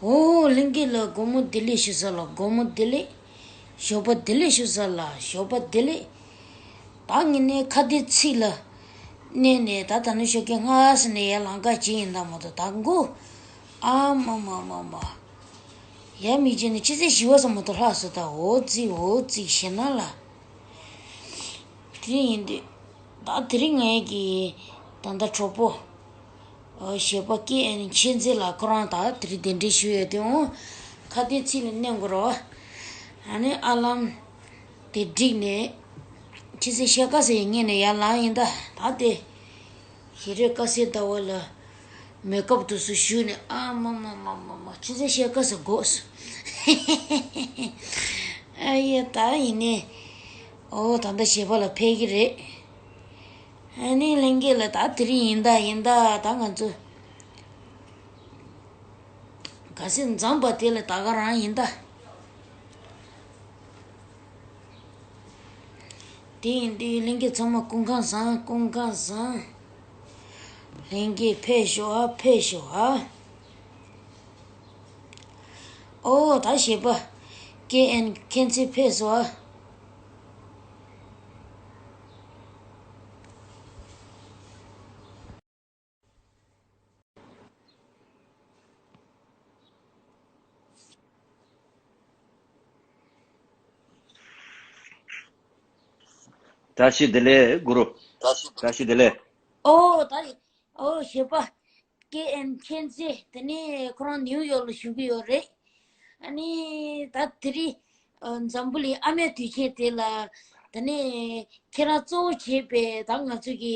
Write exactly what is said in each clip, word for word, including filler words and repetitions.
འོ། ལྷན་རྒྱས་ལ་དགོང་མོ་བདེ་ལེགས་ཞུ་ས་ལ་དགོང་མོ་བདེ་ལེགས། ཞོགས་པ་བདེ་ལེགས་ཞུ་ས་ལ་ཞོགས་པ་བདེ་ལེགས། ད་ངས་ནི་ཁ་བརྡའི་ཚིག་ལ་གནས་ནས། ད་ད་ནི་ཞོགས་ཀས་སྔ་ས་ནས་ཡར་ལངས་ཀ་བྱས་ཡིན་ད་མ་གཏོགས། ད་མགོ་ཨ་མ་མ་མ་མ། ཡ་མི་བྱེད་ནས་ཕྱི་ཚེས་བཞི་བ་ཙམ་མ་གཏོགས་ལྷག་སོང་ད། འོ་ཙི་འོ་ཙི་ཞེ་ན་ལ། དེ་ཡིན་དུས་ད་དེ་རིང་ངའི་གི་ད་ལྟ་གྲོགས་པོ། ཨོ། གཞས་པ་ཀེ་ཨེན་མཁྱེན་བརྩེ་ལགས། ཁོ་རང་ད་དེ་རིང་གདན་འདྲེན་ཞུས་ཡོད་དུས། འོ། ཁ་བརྡའི་ཚིག་ལ་གནོན་དགོས་རེད་བ། ཨ་ནི་ཨ་ལམ་དེ་བསྒྲིགས་ནས་ཕྱི་ཚེས་ཕྱེད་ཀ་ཙམ་ཡིན་ངེས་ནས་ཡར་ལངས་ཡིན་ད། ད་དེ་ཞེ་རེ་དཀའ་སེ་ཟླ་བ་ལ་མེ་ཀབ་དུ་སུ་ཞུས་ནས། ཨ་མ་མ་མ་མ་མ། ཕྱི་ཚེས་ཕྱེད་ཀ་ཙམ་འགོར་སོང་། ཨ་ཡེ། ད་ཡིན་ནས། ཨོ། ད་ལྟ་གཞས་པ་ལ་ཕེབས་ཀྱི་རེད། ཨ་ནི་ལྷན་རྒྱས་ལ་ད་དེ་རིང་ཡིན་ད་ཡིན་ད། ད་ང་ཚོ་ག་ཚོད་འཛོམས་པ་དེ་ལ་ད་ག་རང་ཡིན་ད། དེ་ཡིན་དུས་ལྷན་རྒྱས་ཚང་མ་སྐུ་ཁམས་བཟང་། སྐུ་ཁམས་བཟང་། ལྷན་རྒྱས་ཕེབས་ཤོག་ཨ། ཕེབས་ཤོག་ཨ། ཨོ། ད་གཞས་པ་ཀེ་ཨེན་མཁྱེན་བརྩེ་ཕེབས་སོང་ཨ། བཀྲ་ཤིས་བདེ་ལེགས་གུ་རུ། བཀྲ་ཤིས་བདེ་ལེགས། ཨོ། ད་ཨོ་གཞས་པ་ཀེ་ཨེན་མཁྱེན་བརྩེ། དེ་ནས་ཁོ་རང་ནིའུ་ཡོག་ལ་བཞུགས་ཀྱི་ཡོད་རེད། ཨ་ནི་ད་དེ་རིང་འཛམ་བུ་གླིང་ཨ་མའི་དུས་ཆེན་དེ་ལ། དེ་ནས་ཁྱེད་རང་གཙོ་བོ་བྱས་པའི་ད་ང་ཚོ་གི་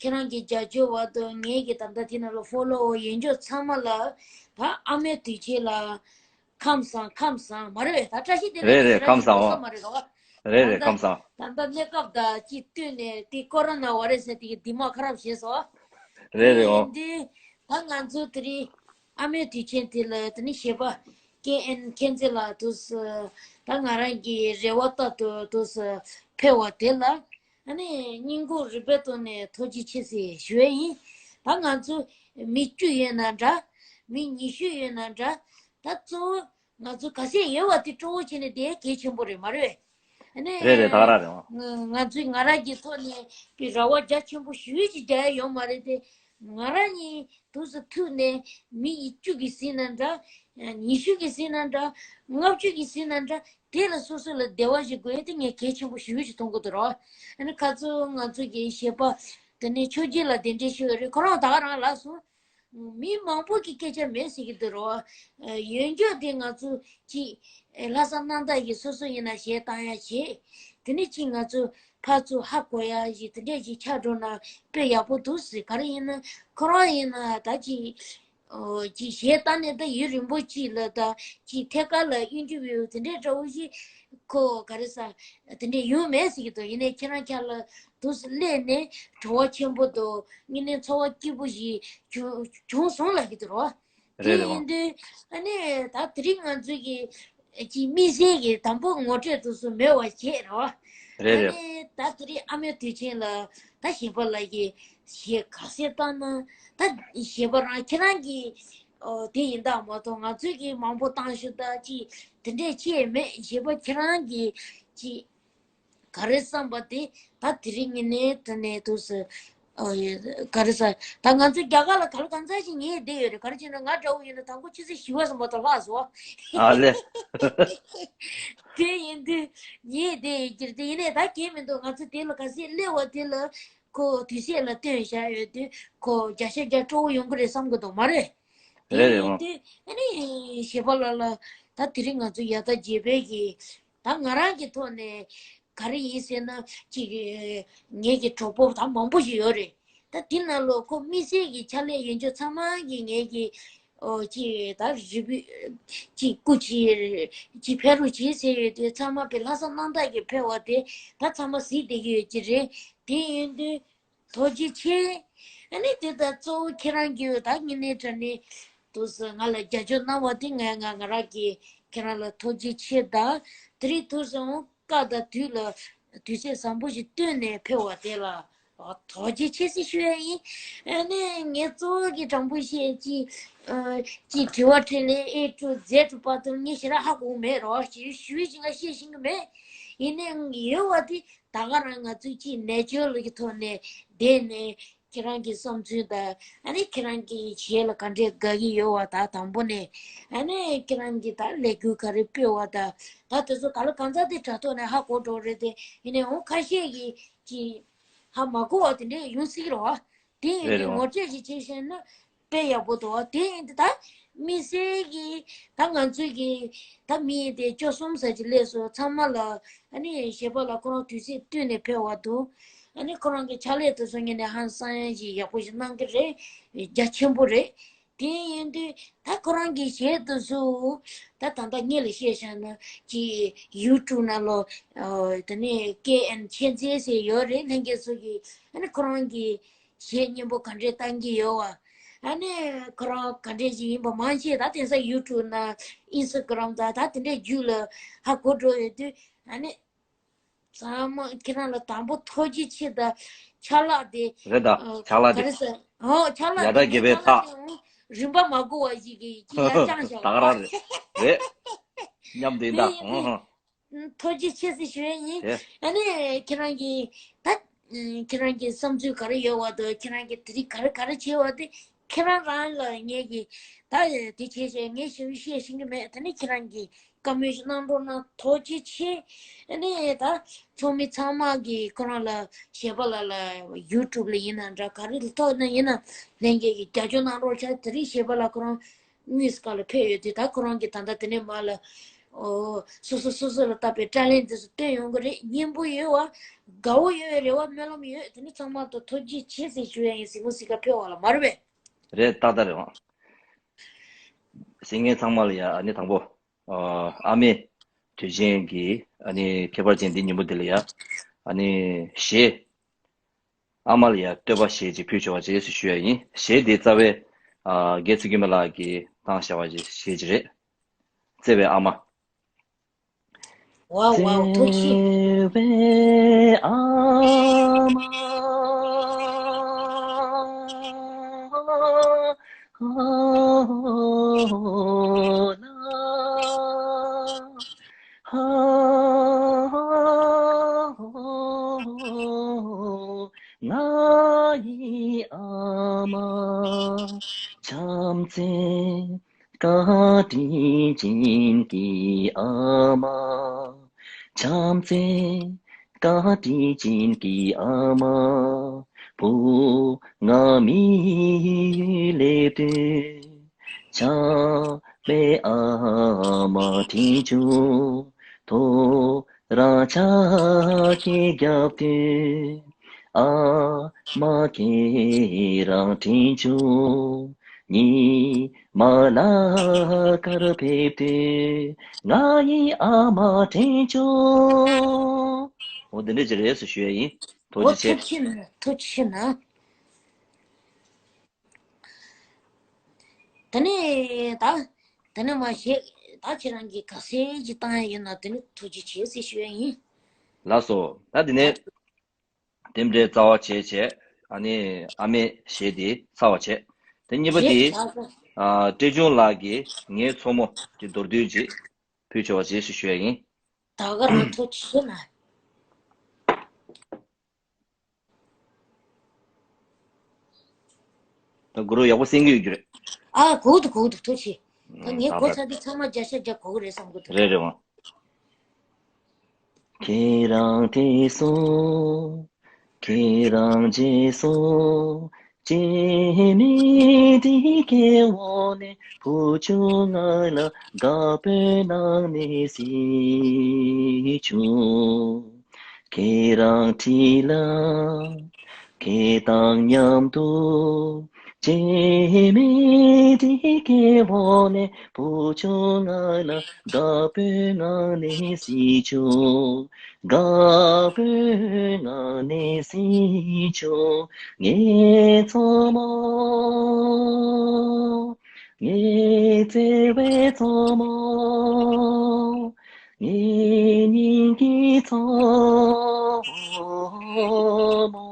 ཁྱེད་རང་གི་རྒྱབ་སྐྱོར་བ་དང་། ངའི་གི་ད་ལྟ་དེ་ནང་ལ་ཕོ་ལོ་ཡོད་འཇོག་ཚང་མ་ལ། ད་ཨ་མའི་དུས་ཆེན་ལ་ཁམས་བཟང་། ཁམས་བཟང་མ་རེད་པས། ད་བཀྲ་ཤིས་བདེ་ལེགས། རེད་རེད། ཁམས་བཟང་། འོ། མ་རེད་རོ། རེད་རེད། ད་ལྟ་ཁམས་བཟང་། ད་ལྟ་གནས་སྐབས་དང་གཅིག་བསྟུན་ནས་དེ་ཀོ་རོ་ན་བ་རེ་སི་དེ་གི་འདི་མ་ཁ་རབ་བྱས་སོ། རེད་རེད། འོ། དེ་ཡིན་དུས་ད་ང་ཚོ་དེ་རིང་ཨ་མའི་དུས་ཆེན་དེ་ལ། དེ་ནི་གཞས་པ་ཀེ་ཨེན་མཁྱེན་བརྩེ་ལགས་དུས་སུ། ད་ང་རང་གི་རེ་བ་ལྟར་དུ་དུས་སུ་ཕེབས་པ་དེ་ལ། ཨ་ནི་སྙིང་ཁོང་རུས་པའི་གཏིང་ནས་ཐུགས་རྗེ་ཆེ་ཟེར་ཞུ་ཡས་ཡིན། ད་ང་ཚོ་མི་བཅུ་ཡོད་ན་འདྲ། མི་ཉི་ཤུ་ཡོད་ན་འདྲ། ད་གཙོ་བོ་ང་ཚོ་ག་ཚད་ཡོད་པ་དེ་སྤྲོ་བོ་བྱས་ནས་བསྡད་གལ་ཆེན་པོ་རེད། མ་རེད་པས། ཨ་ནི་རེད་རེད། ད་ག་རང་རེད། འོ། ང་ང་ཚོས་ང་རང་གི་ཐོག་ནས་པའི་རེ་བ་རྒྱ་ཆེན་པོ་ཞེ་ཅིག་རྒྱག་ཡ་ཡོད་མ་རེད་དེ། ང་རང་གཉིས་དུས་སུ་ཐུག་ནས་མི་བཅུ་གིས་ཟིན་ན་འདྲ། ཉི་ཤུ་གིས་ཟིན་ན་འདྲ། ལྔ་བཅུ་གིས་ཟིན་ན་འདྲ། དེ་ལ་སོ་སོ་ལ་བདེ་བ་ཞིག་དགོས་ཡ་དེ་ངས་གལ་ཆེན་པོ་ཞེ་ཅིག་མཐོང་གི་འདུག་རོ། ཨ་ནི་ཁ་ཚོ་ང་ཚོ་གི་གཞས་པ་དེ་ནས་ཆོས་རྒྱལ་ལགས་གདན་འདྲེན་ཞུས་ཡོད་རེད། ཁོ་རང་ད་ག་རང་ལབ་སོང་། མི་མང་པོ་གི་སྐད་ཆ་མེད་ཟེར་གྱི་འདུག་རོ། ཡོད་འཇོག་དེ་ང་ཚོ་ཅིག་ལྷག་བསམ་རྣམ་དག་གིས་སོ་སོ་ཡིན་ན་གཞས་བཏང་ཡ་བྱེད། དེ་ནས་ཅིག་ང་ཚོ་ཕར་ཚུར་ཧ་གོ་ཡ་ཞིག་དེ་འདྲས་ཅིག་ཆགས་འགྲོ་ན་དཔེ་ཡག་པོ་འདུག་ཟེར། ག་རེ་ཡིན་ན་ཁོ་རང་ཡིན་ན་ད་ཅིག་ཨོ། ཅིག་གཞས་བཏང་ནས་ད་ཡུན་རིང་པོ་ཅིག་ལ་ད་ཅིག་ཐད་ཀར་ལ་ཨིན་ཊར་བིའུ་དེ་འདྲས་འདྲ་བོ་ཞིག་ཁོ་ག་རེ་ཟ་དེ་འདྲས་ཡོང་མེད་ཟེར་གྱི་འདུག། ཡིན་ནའི་ཁྱེད་རང་ཁ་ལ་དུས་སུ་སླེབས་ནས་བྲོ་བ་ཆེན་པོ་དང་དངོས་གནས་ཚོར་བ་སྐྱིད་པོ་ཞིག་བྱུང་བྱུང་སོང་ལབ་ཀྱི་འདུག་རོ། དེ་རེད་རེད། ཡིན་དུས་ཨ་ནི་ད་དེ་རིང་ང་ཚོ་གི་ཅིག་དམིགས་བསལ་གྱི་དང་པོ་ངོ་སྤྲོད་དུས་སུ་མེད་པ་བྱས་རོ། རེད་རེད། ཨ་ནི་ད་དེ་རིང་ཨ་མའི་དུས་ཆེན་ལ་ད་གཞས་པ་ལགས་ཀྱིས་གཞས་ག་ཚད་བཏང་ན། ད་གཞས་པ་རང་ཁྱེད་རང་གི་ཨོ་དེ་ཡིན་ད་མ་གཏོགས། ང་ཚོས་ཀྱིས་མང་པོ་བཏང་ཤོག་ད་ཅིག་དེ་འདྲས་ཅིག་མེད། གཞས་པ་ཁྱེད་རང་གིས་ཅིག་ག་རེ་བསམ་པ་དེ་ད་དེ་རིང་ངས་ནས་དེ་ནས་དུས་སུ། ཨོ་ཡ། ག་རེ་ཟ། ད་ང་ཚོ་རྒྱ་གར་ལ་ག་ལ་གང་འཚམ་ཞིག་ཉན་བསྡད་ཡོད་རེད། ག་རེ་བྱས་ན་ང་འདྲ་བོ་ཡིན་ན་དང་པོ་ཆུ་ཚོད་བཞི་པ་ཙམ་མ་གཏོགས་ལྷག་སོང་། ཨ་ལེ། དེ་ཡིན་དུས་ཉན་བསྡད་ཡོད་ཀྱི་རེད། དེ་ཡིན་ནའི་ད་གལ་མི་འདུག། ང་ཚོ་དེ་ལ་ག་ཚད་སླེབས་པ་དེ་ལ་ཁོ་དུས་ཚོད་ལ་བསྟུན་བཞག་ཡོད་དུས་ཁོ་བརྒྱ་ཆ་བརྒྱ་སྤྲོ་བོ་ཡོང་གི་རེད་བསམ་གི་འདུག། མ་རེད། དེ་རེད་རེད། ཡིན་འོ། དུས་ཨ་ནི་གཞས་པ་ལགས་ལ་ད་དེ་རིང་ང་ཚོ་ཡ་ད་རྒྱལ་པོའི་གི་ད་ང་རང་གི་ཐོག་ནས་ག་རེ་ཡིན་ཟེར་ན། ཅིག་ངེད་ཀྱི་གྲོགས་པོ་ད་མང་པོ་ཞིག་ཡོད་རེད། ད་དེ་ནང་ལོགས་ཁོ་དམིགས་བསལ་གྱི་ཕྱག་ལས་ཡོད་འཇོག་ཚང་མ་གི་ངེད་ཀྱི་ཨོ་ཅིག་ད་རི་བོ་ཅིག་སྐུ་ཅིག་ཅིག་ཕེབས་རོགས་གྱིས་ཟེར་ཡོད་དུས། ཚང་མ་པའི་ལྷག་བསམ་རྣམ་དག་གིས་ཕེབས་པ་དེ་ད་ཚང་མ་གཟིགས་བསྡད་ཀྱི་ཡོད་ཀྱི་རེད། དེ་ཡིན་དུས་ཐུགས་རྗེ་ཆེ། ཨ་ནི་དེ་ད་གཙོ་བོ་ཁྱེད་རང་གིས་ད་དངོས་གནས་དྲང་གནས་དུས་སུ་ང་ལ་རྒྱབ་སྐྱོར་གནང་བ་དེ་ངས་ང་ང་རང་གིས་ཁྱེད་རང་ལ་ཐུགས་རྗེ་ཆེ་དང་། དེ་རིང་དུས་སུ་སྐབས་དང་དུས་ལ་དུས་ཚོད་བཟང་པོ་ཞིག་བཏོན་ནས་ཕེབས་པ་དེ་ལ་ ཨ། ཐུགས་རྗེ་ཆེ་ཟེར་ཞུ་ཡ་ཡིན། ཨ་ནི་ངས་གཙོ་བོ་གི་དྲང་པོ་བཤད་ཅིག་ཨ། ཅིག་དྲི་བ་དྲིས་ལན་A to Z དུ་བར་དུ་ངས་ཞེ་དྲག་ཧ་གོ་མེད་རོགས། ཞུ་ཞུ་ཞིག་ང་བཤད་ཤེས་ཀྱི་མེད། ཡིན་ནའི་ཡོད་པ་དེ་ད་ག་རང་ང་ཚོས་ཅིག་ནེ་ཅར་ལི་གི་ཐོག་ནས་བསྡད་ནས་ཁྱེད་རང་གི་བསམ་ཚུལ་དང་ཨ་ནི་ཁྱེད་རང་གི་གཞས་ལ་ག་འདྲས་དགའ་གི་ཡོད་པ་དང་དང་པོ་ནས་ཨ་ནི་ཁྱེད་རང་གི་ད་ལས་འགུལ་ག་རེ་སྤེལ་བ་དང་ད་དེ་ཚོ་ག་ལ་གང་ཚ་དེ་དྲ་ཐོག་ནས་ཧ་གོ་འགྲོ་རེད་དེ། ཡིན་ནའི་འོ་ཁ་ཤས་ཀྱིས་ཅིག་ཧ་མ་གོ་བ་དེ་འདྲས་ཡོང་སྲིད་རོ། དེ་ཡིན་རེད་དུས་རེད་བ། ངོ་སྤྲོད་ཅིག་བྱེད་ཤེས་ན་དཔེ་ཡག་པོ་འདུག་དེ་ཡིན་དུས་ད་དམིགས་བསལ་གྱི་ད་ང་ཚོའི་གི་ད་མི་དེ་བཅུ་གསུམ་ཙམ་ཅིག་སླེབས་སོང་། ཚང་མ་ལ་ཨ་ནི་གཞས་པ་ལ་ཁོ་རང་དུས་ཚོད་བསྟུན་ནས་ཕེབས་པ་འདུག་ཨ་ནི་ཁོ་རང་གི་ཕྱག་ལས་དེ་ཚོ་ངོས་ནས་ཧང་སང་ཡ་ཞིག་ཡག་པོ་ཞིག་གནང་གི་རེད། རྒྱ་ཆེན་པོ་རེད། དེ་ཡིན་དུས་ད་ཁོ་རང་གི་གཞས་དེ་ཚོ་ད་ད་ལྟ་ངེད་ལ་བཤད་བཞག་ན་ཅིག་ཡུ་ཊུབ་ནང་ལོ་དེ་ནས་ཀེ་ཨེན་མཁྱེན་བརྩེ་ཟེར་ཡོད་རེད། ལྷན་རྒྱས་ཚོ་གིས་ཨ་ནི་ཁོ་རང་གི་གཞས་སྙན་པོ་ག་འདྲས་བཏང་གི་ཡོད་བ། ཨ་ནི་ཁོ་རང་ག་འདྲས་ཞིག་ཡིན་པ་མང་ཆེ་ད་དེང་སང་ཡུ་ཊུབ་ནང་ཨིན་སི་ཊ་གྷི་རམ་དང་ད་དེ་འདྲས་བརྒྱུད་ལ་ཧ་གོ་འགྲོ་ཡོད་དུས་ཨ་ནི། ཚང་མ་ཁྱེད་རང་ལ་དང་པོ་ཐུགས་རྗེ་ཆེ་དང་ཕྱག་ལག་དེ། རེད་ད། ཨ། ཕྱག་ལག་ག་དེ། རེ་ཟེར། ཨོ་ཕྱག་ལག་ཡ་དེ་ད་དགེ་ངས་བའི་ཕྱག་ལག་ཐག་དེ་འོང་རིན་པ་མ་གོ་བ་ཞིག་གིས་ཅི་ཡར་བཅངས་བཞག་ད་ག་རང་རེད། རེད། མཉམ་དེ་ད། དེ་ཡིན་དུས། ཨོ། ཐུགས་རྗེ་ཆེ་ཟེར་ཞུ་ཡ་ཡིན། དེ། ཨ་ནི་ཁྱེད་རང་གིས་ད། ཁྱེད་རང་གི་བསམ་ཚུལ་ག་རེ་ཡོད་བ་དང་ཁྱེད་རང་གིས་དེ་རིང་ག་རེ་ག་རེ་བྱས་བ་དེ་ཁྱེད་རང་རང་ལ་ངས་ཀྱིས་ད་དེ་བྱས་བྱས་ངས་ཞུ་བཤད་ཤེས་ཀྱི་མེད། ད་ནི་ཁྱེད་རང་གིས་བཀའ་མོལ་ཞིག་གནང་རོགས་གནང་། ཐུགས་རྗེ་ཆེ། ཨ་ནི་ད་ཚོགས་མི་ཚང་མ་གིས་ཁོ་རང་ལ་གཞས་པ་ལ་ལ་ཡུ་ཊུབ་ལ་ཡིན་ན་འདྲ་ག་རེ་ལ་ཐོག་ན་ཡིན་ན་ལྷན་རྒྱས་ཀྱིས་རྒྱབ་སྐྱོར་གནང་རོགས་བྱ། དེ་རིང་གཞས་པ་ལ་ཁོ་རང་དངུལ་སྐར་ལ་ཕེབས་ཡོད་དུས་ད་ཁོ་རང་གིས་ད་ལྟ་དེ་ནས་མར་ལ། ཨོ། སོ་སོ་སོ་སོ་ལ་བཏབ་པའི་དྲ་ལན་དེ་ཚོ་བཏོན་ཡོང་གི་རེད། སྙན་པོ་ཡོད་བ། དགའ་བོ་ཡོད་རེ་བ་སྨོན་ལམ་ཡོད། དེ་ནི་ཚང་མ་དང་ཐུགས་རྗེ་ཆེ་ཟེར་ཞུ་ཡ་ཡིན། གཟིགས་མོ་གཟིགས་ག་ཕེབས་བ་ལ་མ་རེད་པས། རེད་ཏག་ཏག་རེད་བ། གཟིགས་མཁན་ཚང་མ་ལ་ཡ་ཨ་ནི་དང་པོ། ཨ་མའི་དུས་ཆེན་གྱི་ཨ་ནི་ཁྱད་པར་ཅན་འདི་ཉིན་མོ་འདི་ལ་ཡ་ཨ་ནི་གཞས། ཨ་མ་ལ་ཡ་བསྟོད་པ་ཞེས་ཅིག་ཕུལ་ཆོག་པ་རྗེས་སུ་ཞུ་ཡ་ཡིན། གཞས་འདི་རྩ་བའི་ཨ་རྒྱལ་ཚུལ་ཁྲིམས་ལགས་ཀྱིས་བཏང་བཞག་པ་ཞེས་ཅིག་རེད། བརྩེ་བའི་ཨ་མ། ཝའོ་ཝའོ། ཐུགས་རྗེ་ཆེ། བརྩེ་བའི་ཨ་མ། ང་ཡི་ཨ་མ། བྱམས་བརྩེ་བཀའ་དྲིན་ཅན་གྱི་ཨ་མ། བྱམས་བརྩེ་བཀའ་དྲིན་ཅན་གྱི་ཨ་མ། བུ་ང་མི་ཡུལ་སླེབས་དུས། བྱམས་པའི་ཨ་མ་དྲིན་ཆེན་ཐོ་རངས་ཆ་སྐྱེས་རྒྱབ་དུས། ཨ་མ་ཁྱེད་རང་དྲིན་ཆེན་ཉི་མ་ལ་ཀར་ཕེབས་དུས། ང་ཡི་ཨ་མ་དྲིན་ཆེན། འོ་འདི་འདྲ་ཅིག་རེད་ཟེར་ཞུ་ཡ་ཡིན། ཐུགས་རྗེ་ཆེ། ཐུགས་རྗེ་ཆེ་ན། ཐུགས་རྗེ་ཆེ་ན། དེ་ནས་ད། དེ་ནས་མ་གཞས་ད་ཁྱེད་རང་གིས་ག་ཚད་ཅིག་བཏང་ཡ་ཡོད་ན་དེ་ནས་ཐུགས་རྗེ་ཆེ་ཟེར་ཞུ་ཡ་ཡིན། ལགས་སོ། ད་དེ་ནས་དེ་འདྲའི་རྩ་བ་བྱས་བྱས་ཨ་ནི་ཨ་མའི་གཞས་དེ་ཚར་བ་བྱས། དེ་གཉིས་པ་དེ་རེད་ད། ཨ་བཀྲས་ཆུང་ལགས་ཀྱིས་ངའི་མཚོ་མོ་གི་མདོར་བསྡུས་ཅིག་ཕུལ་ཆོག་པ་རྗེས་སུ་ཞུ་ཡ་ཡིན། ད་ག་རང་ཐུགས་རྗེ་ཆེ་ན། ད་གུ་རུ་ཡག་པོ་གསན་གྱི་ཡོད་རྒྱུ་རེད། ཨ་གོ་གི་འདུག་གོ་གི་འདུག་ཐུགས་རྗེ་ཆེ། ད་ངས་གོ་ཚར་དུས་ཚང་མ་བརྒྱ་ཆ་བརྒྱ་གོ་གི་རེད་བསམ་གི་འདུག་རེད་རེད་བ། ཁྱེད་རང་བགྲེས་སོང་། ཁྱེད་རང་བགྲེས་སོང་། སྐྱེ་མེད་འདི་སྐྱེ་བོ་ནས་བུ་ཆུང་ང་ལ་དགའ་པོའི་ནང་ནས་གཟིགས་བྱུང་། ཁྱེད་རང་འཁྲིས་ལ་ཁྱེད་དང་མཉམ་དུ་སྐྱེ་མེད་འདི་སྐྱེ་བོ་ནས་བུ་ཆུང་ང་ལ་དགའ་པོའི་ངང་ནས་གཟིགས་བྱུང་། དགའ་པོའི་ངང་ནས་གཟིགས་བྱུང་། ངའི་མཚོ་མོ། ངའི་བརྩེ་བའི་མཚོ་མོ། ངའི་སྙིང་གི་མཚོ་མོ།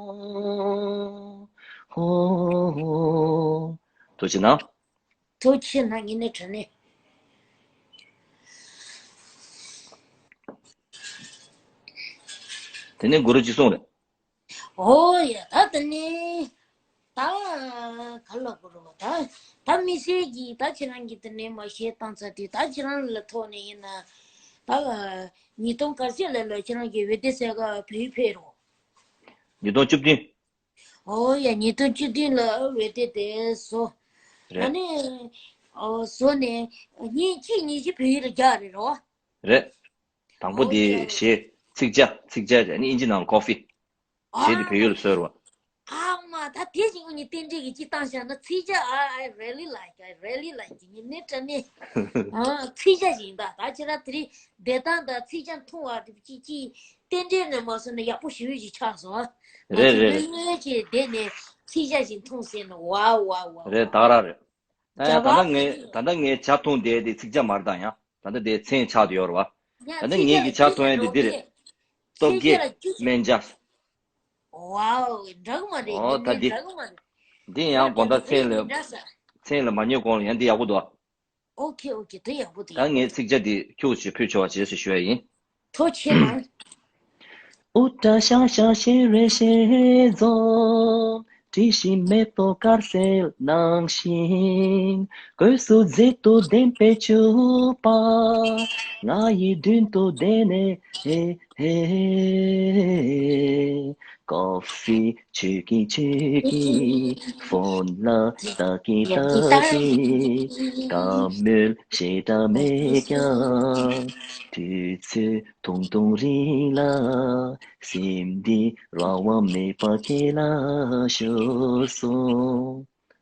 ཐུགས་རྗེ་གནང་། ཐུགས་རྗེ་གནང་། ངས་ནི་དྲན་ནས། དེ་ནས་གུ་རུ་ཅི་གསུངས་རེད། ཨོ་ཡ། ད་དེ་ནས་ད་ག་ལ་གུ་རུ་བ་ད་ད་མི་སེར་གྱིས་ད་ཁྱེད་རང་གིས་དེ་ནས་མ་བཤད་བཏང་ཚར་དུས། ད་ཁྱེད་རང་ལ་ཐོག་ནས་ཡིན་ན་ད་ཉིས་སྟོང་ག་ཚོད་ལ་ལ་ཁྱེད་རང་གིས་བེ་ཏི་སེ་ག་བོད་ཡིག་ཕེབས་རོགས། ཉིས་སྟོང་བཅུ་བདུན། ཨོ་ཡ། ཉིས་སྟོང་བཅུ་བདུན་ལ་བེ་ཏི་དེ་བཟོ། ད་རེད། ནས་ཨོ་བཟོ་ནས་ཉིན་གཅིག་ཉིན་གཅིག་བོད་ཡིག་ལ་རྒྱག་རེད་རོ། རེད། དང་པོ་ཨོ་དེ་ཡ། གཞས་ཚིག་བརྒྱ། ཚིག་བརྒྱ་ཨ་ནི་ཨིན་ཇི་ནང་ལ་ཀོ་ཕི། གཞས་དེ་ཨ་བོད་ཡིག་ལ་བཟོས་རོ། ཨ་མ། ད་དེ་བཞིན་ངོ་ནས་རྟེན་འབྲེལ་གྱི་ཅིག་བཏང་བཞག་ན། ཚིག་བརྒྱ། I I really like, I really like. ངས་ནི་དྲན་ནས། ཨ། ཚིག་བརྒྱ་ཞིག་ད་ད་ཁྱེད་རང་དེ་རིང་བདེ་ཐང་དང་ཚིག་བརྒྱ་མཐོང་བ་དེ་ཅིག་ཅིག་རྟེན་འབྲེལ་ནས་མ་སོང་ན་ཡག་པོ་ཞེ་པོ་ཅིག་ཆགས་སོང་། ཨ། རེད་རེད། ང་ཚོ་ལྷོད་ལྷོད་ཅིག་བསྡད་ནས་ཚིག་བརྒྱ་ཞིག་མཐོང་ཟེར་ན། ཝའོ་ཝའོ་ཝའོ། རེད། ད་ག་རང་རེད། ཨ། ད་ལྟ་ངས་ད་ལྟ་ངས་ཇ་འཐུང་བསྡད་དེ་ཚིག་བརྒྱ་མ་རེད་ད། ཡང་ད་ལྟ་དེ་མཚན་ཆགས་བསྡད་ཡོད་རེད་བ། ཡང་ད་ལྟ་ཚིག་ངེད་ཀྱི་ཇ་འཐུང་ཡ་དེ་འདི་རེད། སྟོབས་རྒྱས་སྨན་ཇ། ཝའོ། འདྲ་གི་མ་རེད། ཨོ། ངས་ད་ནི་འདི་འདྲ་གི་མ་རེད། འདི་ཡང་དགོང་དག་མཚན་ལ། མཚན་ལ་མ་ཉལ་གོང་ལ་ཡང་འདི་ཡག་པོ་འདུག། ཨོ་ཁེ་ཨོ་ཁེ། དེ་ཡག་པོ་འདུག། ད་ངས་ཚིག་བརྒྱ་འདི་ཁྱུག་ཅིག་ཕུལ་ཆོག་པ་བྱས་ཞེས་ཞུ་ཡ་ཡིན། ཐུགས་རྗེ་གནང་།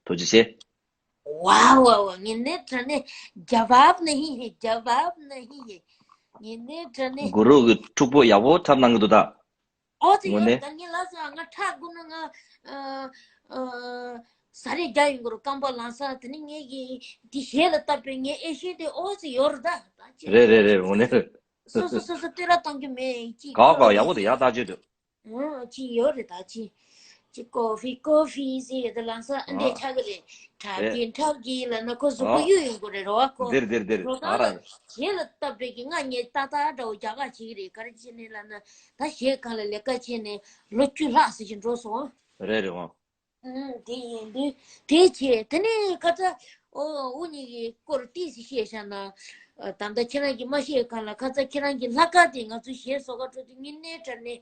ཐུགས་རྗེ་ཆེ། ཝའོ་ཝའོ་ཝའོ། ངས་ནི་དྲན་ནས་ཇ་བབ་ནི་ཧི་ཧི། ཇ་བབ་ནི་ཧི་ཧི། ངས་ནི་དྲན་ནས། གུ་རུ་གི་འཁྲུག་པོ་ཡག་པོ་འཁྲབ་གནང་གི་འདུག་ད། ཨོ་ཙི་ངོ་ནས། ཡོད་ད། ངས་ལབ་སོང་། ང་ཁྲག་དགོས་ན་ང་ཨ་ཨ་ཟ་རེ་རྒྱག་ཡོང་གི་རེད། རྐང་པ་ལངས་ས། དེ་ནི་ངས་ཀྱི་དེ་གཞས་ལ་བཏབ་པའི་ངའི་ཨེ་ཤེ་དེ་ཨོ་ཙི་ཡོད་རེད་ད། ད་ཅི། རེད་རེད་རེད། ངོ་ནས་རེད། སོ་སོ་སོ་སོ་བསྟོད་ར་གཏོང་རྒྱུ་མེད་ཅི། ག་ག་ཡག་པོ་འདུག། ཡག་ཐག་ཆོད་འདུག། ཨོ་ཅི་ཡོད་རེད་ད། ཅི་ཅི་ཀོ་ཕི་ཀོ་ཕི་ཟེར་ཡོད་ད། ལངས་ས་ཨ་འདྲས་ཆགས་ཀྱི་རེད། འཁྲབ་ཀྱི་འཁྲབ་ཀྱི་ལབ་ན་ཁོ་གཟུགས་པོ་གཡུག་ཡོང་གི་རེད་རོ། ཁོ་འདིར་འདིར་འདིར། རོ་ད་ང་རང་གཞས་ལ་བཏབ་པའི་གི་ང་ངའི་ཏག་ཏག་འདྲ་བོ་རྒྱག་ག་བྱེད་ཀྱི་རེད། ག་རེ་བྱས་ནས་ལབ་ན། ད་གཞས་སྒང་ལ་ལས་ཀ་བྱས་ནས་ལོ་བཅུ་ལྷག་ཙམ་ཞིག་འགྲོ་སོང་། རེད་རེད་འོང་། ཨུམ། དེ་ཡིན་དུས་དེ་བྱས། དེ་ནས་ཁ་ཚ། ཨོ། འུ་གཉིས་ཀྱི་སྐོར་ཏོག་ཙམ་བཤད་བཞག་ན། ཨ། ད་ལྟ་ཁྱེད་རང་གིས་མ་བཤད་གོང་ལ། ཁ་ཚ་ཁྱེད་རང་གི་ལྷག་དཀར་དེ་ང་ཚོ་གཞས་བཟོ་ག་འགྲོ་དུས་དངོས་གནས་དྲང་གནས།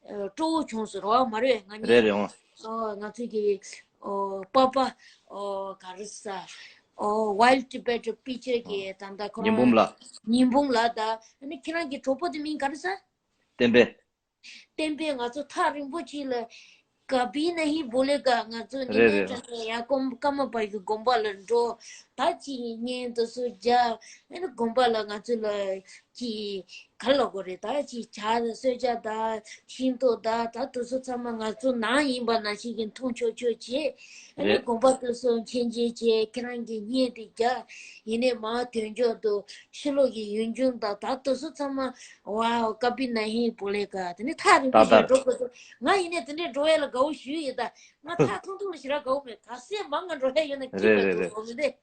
ཨ། སྤྲོ་བོ་བྱུང་སོང་རོ། མ་རེད། ང་གཉིས། རེད་རེད་འོང་། ཨོ། ང་ཚོ་གི། ཨོ། པ་པ། ཨོ། ག་རེ་ཟ། ཨོ། Wild Tibet Picture གི་ད་ལྟ་ཁོ་རང་ཉི་འབུམ་ལགས། ཉི་འབུམ་ལགས་དང་། ཨ་ནི་ཁྱེད་རང་གི་གྲོགས་པོ་དེ་མིང་ག་རེ་ཟ། བསྟན་པའི། བསྟན་པའི། ང་ཚོ་ཐག་རིང་པོ་ཅིག་ལ། ཀ་བི་ན་ཧི་བྷུ་ལེ་ག་ང་ཚོ་ནི་རེད་ནས་རེད། དྲན་ནས་ཡང་ཀོ་ཀརྨ་པ་ཡི་དགོན་པ་ལ་འགྲོ། ད་ཅི་བརྙན་དེ་ཚོ་རྒྱག། ཨ་ནི་དགོན་པ་ལ་ང་ཚོ་ལ་ཅི་ག་ལབ་དགོས་རེད། ད་ཅི་ཇ་གསོལ་ཇ་དང་ཤིང་ཏོག་དང་ད་དེ་ཚོ་ཚང་མ་ང་ཚོ་ནང་ཡིན་པ་ནང་བཞིན་གྱི་མཐོང་ཆོག་ཆོག་བྱས། ཨ་ནི་རེད། དགོན་པ་དེ་ཚོ་མཆོད་མཇལ་བྱས། ཁྱེད་རང་གི་བརྙན་དེ་རྒྱག། ཡིན་ནའི་མར་དོན་འཇོག་ཏུ། ཕྱི་ལོགས་ཀྱི་ཡུལ་ལྗོངས་དང་ད་དེ་ཚོ་ཚང་མ། ཝའོ། ཀ་བི་ན་ཧི་བྷུ་ལེ་ག་དེ་ནི་ཐག་རིང་པོ་ཞིག་ལ་འགྲོ་དགོས་འདུག། ང་ཡིན་ནའི་དེ་འདྲའི་འགྲོ་ཡ་ལ་དགའ་བོ་ཞེ་པོ་ཡོད་ད། ང་ཐག་ཐུང་ཐུང་ལ་ཞེ་དྲག་དགའ་བོ་མེད། ག་ཚོད་མང་ང་འགྲོ་ཡ་ཡོད་ན་སྐྱིད་པ་འདུག་ཟེར་བ་མི་འདུག།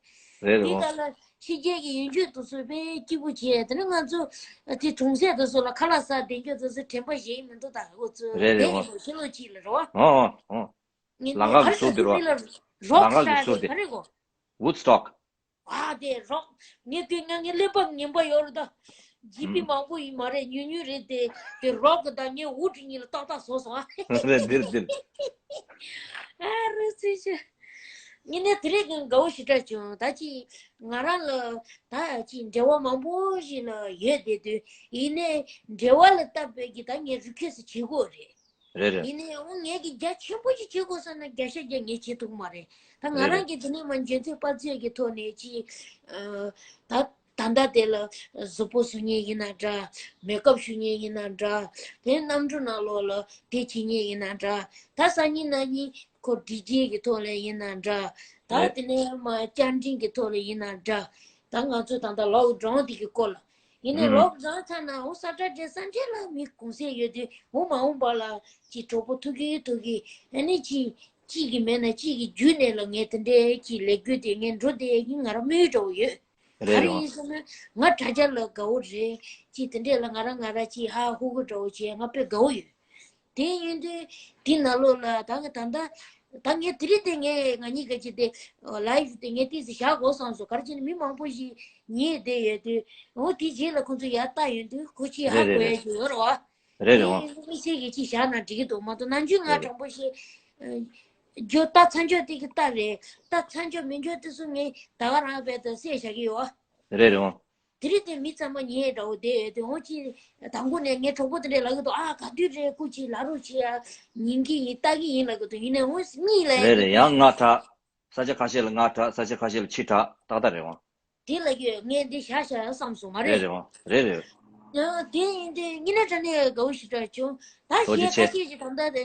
རེད་རེད། འདི་ག་ལ་ཕྱི་རྒྱལ་གྱི་ཡུལ་ལྗོངས་དེ་ཚོ་དཔེ་སྐྱིད་པོ་བྱས། དེ་ནི་ང་ཚོ་དེ་གྲོང་གསེབ་དེ་ཚོ་ལ་ཁ་ལག་ཟ་བསྡད་རྒྱུ་དེ་ཚོ་དྲན་པ་བརྗེད་ཀྱི་མི་འདུག་ད། འོ་ཚོ་རེད་རེད། བསྡད་ཡོད་ཕྱི་ལོགས་གཅིག་ལ་རེད་བ། ཨོ་ཨོ་ཨོ། ངས་ལམ་ཁ་གི་ཟུར་དེ་རེད་བ། ལམ་ཁ་གི་ཟུར་དེ། ག་རེ་གོ། Woodstock། ཨ། དེ་རོག། ངས་དེ་ང་ངའི་ཀླད་པ་ངན་པ་ཡོད་རེད་ད། ཇི་པི་མང་པོ་ཡིན་མ་རེད། ཉུང་ཉུང་རེད་དེ། དེ་རོག་གི་དང་ངའི་ཝུ་ཌི་གཉིས་ལ་ཏག་ཏག་བཟོ་སོང་ཨ། རེད་འདིར་འདིར། ཨ་རོ་ཚེ་ཆུ། ངས་ནས་དེ་རིང་གི་དགའ་བོ་ཞེ་དྲག་བྱུང་། ད་ཅི་ང་རང་ལ་ད་ཅི་འབྲེལ་བ་མང་པོ་ཞིག་ལ་ཡོད་བསྡད་དུས། ཡིན་ནའི་འབྲེལ་བ་ལ་བལྟས་པའི་གི་ད་ངས་རི་ཁེ་སི་བྱེད་དགོས་རེད། རེད་རེད། ཡིན་ནའི་འོ་ངས་གི་རྒྱ་ཆེན་པོ་ཞིག་བྱེད་དགོས་བསམ་ན་བརྒྱ་ཆ་བརྒྱ་ངས་བྱེད་ཐུབ་མ་རེད། ད་ང་རང་གི་དེ་ནས་མ་འཇོན་ཚོད་དཔག་ཚོད་ཀྱི་ཐོག་ནས་ཅི། ཨ། ད་ད་ལྟ་དེ་ལ་གཟུགས་པོ་བཟོ་མཁན་ཡིན་ན་འདྲ། མེག་ཨབ་བྱེད་མཁན་ཡིན་ན་འདྲ། དེ་གནམ་གྲུ་ནང་ལོགས་ལ་དེ་བྱེད་མཁན་ཡིན་ན་འདྲ། ད་སང་ཉིན་གནངས་ཉིན་ཁོ་ཌི་ཇེ་གི་ཐོག་ལ་ཡིན་ན་འདྲ། ད་རེད། དེ་ནས་མ་བསྐྱར་འཕྲིན་གི་ཐོག་ལ་ཡིན་ན་འདྲ། ད་ང་ཚོ་ད་ལྟ་ལོག་ཌའུན་དེ་གི་སྐོར་ལ། ཡིན་ནའི་ཨུམ། རོགས་བཟང་ཚར་ན་འོ་ས་ཁྲ་འདྲེ་ས་འདྲེ་ལ་མི་གུང་སེང་ཡོད་དུས་འོ་མ་འོངས་པ་ལ་ཅིག་གྲོགས་པོ་ཐུག་གི་ཐུག་གི་ཨ་ནི་ཅིག་གཅིག་གི་མེད་ན་གཅིག་གི་རྒྱུད་ནས་ལ་ངས་དེ་འདྲའི་ཅིག་ལས་རྒྱུ་དེ་ངས་འགྲོ་བསྡད་ཡ་གི་ང་རང་མོས་འདྲ་བོ་ཡོད། རེད་ག་རེ་རེད་བ། ཡིན་ཟེར་ན་ང་དྲ་རྒྱ་ལ་དགའ་བོ་རེད། ཅིག་དེ་འདྲས་ལ་ང་རང་ང་རང་ཅིག་ཧ་ཧུ་གུ་འདྲ་བོ་བྱས་ང་དཔེ་དགའ་བོ་ཡོད། དེ་ཡིན་དུས་དེ་ནང་ལོགས་ལ་ད་ང་ད་ལྟ་ད་ངས་དེ་རིང་དེ་ངས་ང་གཉིས་ཀ་ཅིག་དེ་ལའིབ་དེ་ངས་ཏིས་བཞག་དགོས་བསམ་སོང་། ག་རེ་བྱས་ན་མི་མང་པོ་ཞིག་ཉན་བསྡད་ཡོད་དུས་འོ་དེ་རྗེས་ལ་ཁོང་ཚོ་ཡར་ལྟ་ཡོང་དུས་ཁོ་ཅིག་ཧ་རེད་རེད་གོ་ཡ་རེད། ཞིག་ཡོད་རེད་བ། རེད་རེད་དེ་བ། ཡིན་དུས་དམིགས་བསལ་གྱི་ཅིག་བཞག་ན་འགྲིག་གི་འདུག་མ་གཏོགས་ནམ་རྒྱུན་ང་རེད། དྲང་པོ་བཤད། རྒྱུ་རྟ་ཚ་འཇོག་དེ་གི་རྟ་རེད། རྟ་ཚ་འཇོག་མི་འཇོག་དེ་ཚོ་ངས་ད་ག་རང་རྦད་དེ་བསད་བཞག་གི་ཡོད། རེད་རེད་འོང་། དེ་རིང་དེ་མི་ཚང་མ་ཉལ་འདྲ་བོ་བསྡད་ཡོད་དེ་འོང་ཅི། དང་པོ་ནས་ངའི་གྲོགས་པོ་དེ་འདྲས་ལབ་གི་འདུག་ཨ་ག་དུས་རེད་སྐུ་མཁྱེན་ལབ་རོགས་བྱེད་ཨ། ཉན་གི་ཡིན་ལྟ་གི་ཡིན་ལབ་གི་འདུག་ཡིན་ནའི་འོང་གཉིད་ལ་ཡ་རེད་རེད། ཡང་ང་དྲག་ས་ཆ་ཁ་ཤས་ལ་ང་དྲག་ས་ཆ་ཁ་ཤས་ལ་ཁྱི་དྲག་ཏག་ཏག་རེད་འོང་། དེ་ལ་ཡོད་ངས་འདི་བཞག་བཞག་བསམ་སོང་མ་རེད། རེད་རེད་འོང་། རེད་རེད། ཡང་དེ་ཡིན་དུས་དངོས་གནས་དྲང་གནས་དགའ་བོ་ཞེ་དྲག་བྱུང་། ད་ཐུགས་རྗེ་གཞས་ཆེ། ཁ་ཤས་ཀྱི་ད་ལྟ་དེ་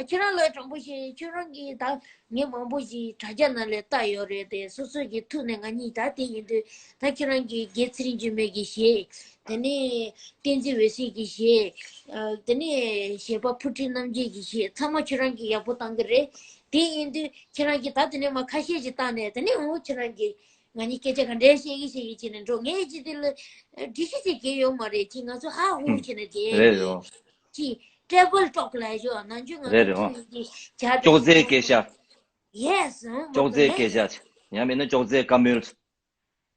ཁྱེད་རང་ལ་དྲང་པོ་བཤད་ཁྱོད་རང་གིས་ད་ངས་མང་པོ་ཞིག་དྲ་རྒྱ་ནང་ལས་ལྟ་ཡོད་རེད་དེ་སོ་སོ་གི་ཐུགས་ནས་ང་གཉིས་ད་དེ་ཡིན་དུས་ད་ཁྱེད་རང་གིས་རྒན་ཚེ་རིང་འཇིགས་མེད་ཀྱི་གཞས། དེ་ནས་བསྟན་འཛིན་འོད་ཟེར་གྱི་གཞས། དེ་ནས་གཞས་པ་ཕུར་ཁྲིད་རྣམ་རྒྱལ་གྱི་གཞས་ཚང་མ་ཁྱོད་རང་གིས་ཡག་པོ་བཏང་གི་རེད། དེ་ཡིན་དུས་ཁྱེད་རང་གིས་ད་དེ་ནས་མ་ཁ་ཤས་ཤིག་བཏང་ནས་དེ་ནས་འོ་ཁྱེད་རང་གིས། ང་གཉིས་སྐད་ཆ་ག་འདྲའི་བཤད་ཀྱི་བཤད་ཀྱི་བྱས་ནས་འགྲོ་ངས་ཅི་དེ་ལ་འགྲེལ་བཤད་བྱེད་ཀྱི་ཡོད་མ་རེད་ཅི་ང་ཚོ་ཧ་ཧུ་བྱས་ནས་རེད་རེད་བྱས་ཅི་ཊེ་བལ་ཊོག་ལབ་ཡོད་ནང་ཆོས་ང་རེད་ཚོ་རེད་ཐུག་ཡིན་ཅི་བྱ་ཅོག་ཙེའི་སྐད་ཆ། ཡེ་སི་ཨང་ཅོག་ཙེའི་སྐད་ཆ། ཡང་མིན་ན་ཅོག་ཙེའི་བཀའ་མོལ།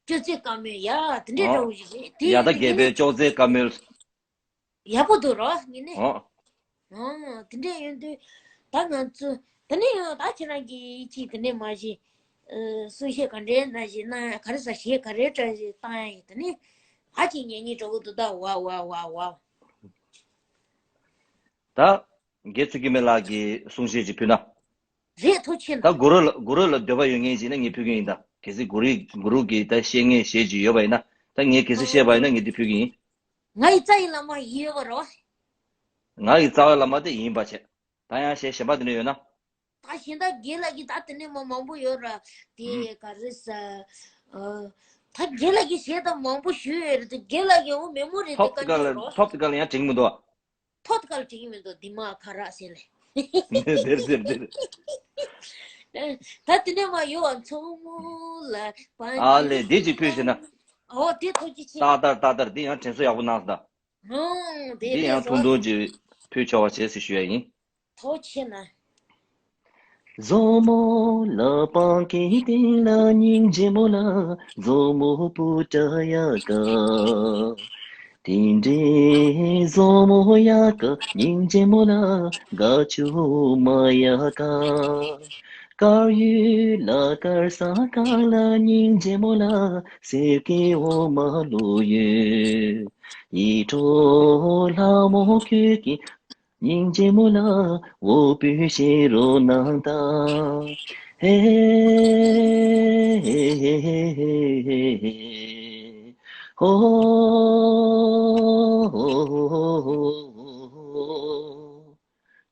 ཅོག་ཙེའི་བཀའ་མོལ་ཡ་དེ་འདྲའི་འདྲ་བོ་ཞིག་རེད་དེ་ཡ་ད་ཡིན་དུས་དགེ་དེ་བའི་ནས་ཅོག་ཙེའི་བཀའ་མོལ། ཡག་པོ་འདུག་རོ་ངེས་ནས། ཨོ། ཨོ། དེ་འདྲས་ཡོང་དུས་ད་ང་ཚོ་དེ་ནས་ཡང་ད་ཁྱེད་རང་གིས་ཅིག་དེ་ནས་མ་ཞིག་གསུང་བཤད་ག་འདྲས་ན་ཞིག་གནང་ཡ་ག་རེ་ཟ་གཞས་ག་རེ་འདྲ་ཞིག་བཏང་ཡ་ཡིན་དེ་ནས་ཧ་ཅིག་ཉན་ཉན་འགྲོ་གི་འདུག་ད་ཝ་ཝ་ཝ་ཝ། ད་རྒན་ཚུལ་ཁྲིམས་ལགས་ཀྱི་གསུང་བཤད་ཅིག་ཕུལ་ན། རེད་ཐུགས་རྗེ་ཆེ་ད་གནང་། གུ་རུ་ལ་གུ་རུ་ལ་འདོད་པ་ཡོད་མཁན་ཞིག་ན་ངས་ཕུལ་གི་ཡིན་ད། གལ་སྲིད་གུ་རུ་གུ་རུ་གིས་ད་བཤད་མཁན་ཞིག་ཡོད་པ་ཡིན་ན་ད་ངས་གལ་སྲིད་བཤད་པ་ཡིན་ན་ངས་འདི་ཕུལ་གི་ཡིན། ང་ཡི་རྩ་བའི་བླ་མ་ཡིན་ཡོད་པ་རོ། ང་ཡི་རྩ་བའི་བླ་མ་དེ་ཡིན་པ་བྱས། ད་ཡང་གཞས་གཞན་པ་དེ་འདྲ་ཡོད་ན། ད་གཞན་དག་རྒན་ལགས་ཀྱིས་ད་དེ་ནས་མ་མང་པོ་ཡོད་ར། དེ་ག་རེ་ཟ། ད་རྒན་ལགས་ཀྱིས་གཞས་ད་མང་པོ་ཞུས་ཡོད་རེད་དེ་རྒན་ལགས་ཀྱིས་འོ་མེ་མོ་རེད་དེ་ཐོབ་དཀའ་དེ་ག་ལ་ལས་རོ། ཐོབ་དེ་ག་ལ་ཡང་དྲན་གྱི་མི་འདུག་ཐོབ་དཀའ་ལ་དྲན་གྱི་མི་འདུག་འདི་མ་ཁ་རག་ཟེར་ལེ། དེར་དེར་དེར། ད་དེ་ནས་མ་ཡོད་བ་མཚོ་མོ་ལ་པ། ཨ་ལེ་འདི་ཅིག་ཕུལ་ཞེ་ན། ཨོ་དེ་ཐུགས་རྗེ་ཆེ། ཏག་ཏག་ཏག་ཏག་འདི་ཡང་དྲན་གསོ་ཡག་པོ་གནང་སོང་ད། ཨོ་དེ་འདི་ཡང་ཐུང་ཐུང་ཅིག་ཕུལ་ཆོག་པ་བྱེད་ཟེར་ཞུ་ཡ་ཡིན། ཐུགས་རྗེ་ཆེ་ན།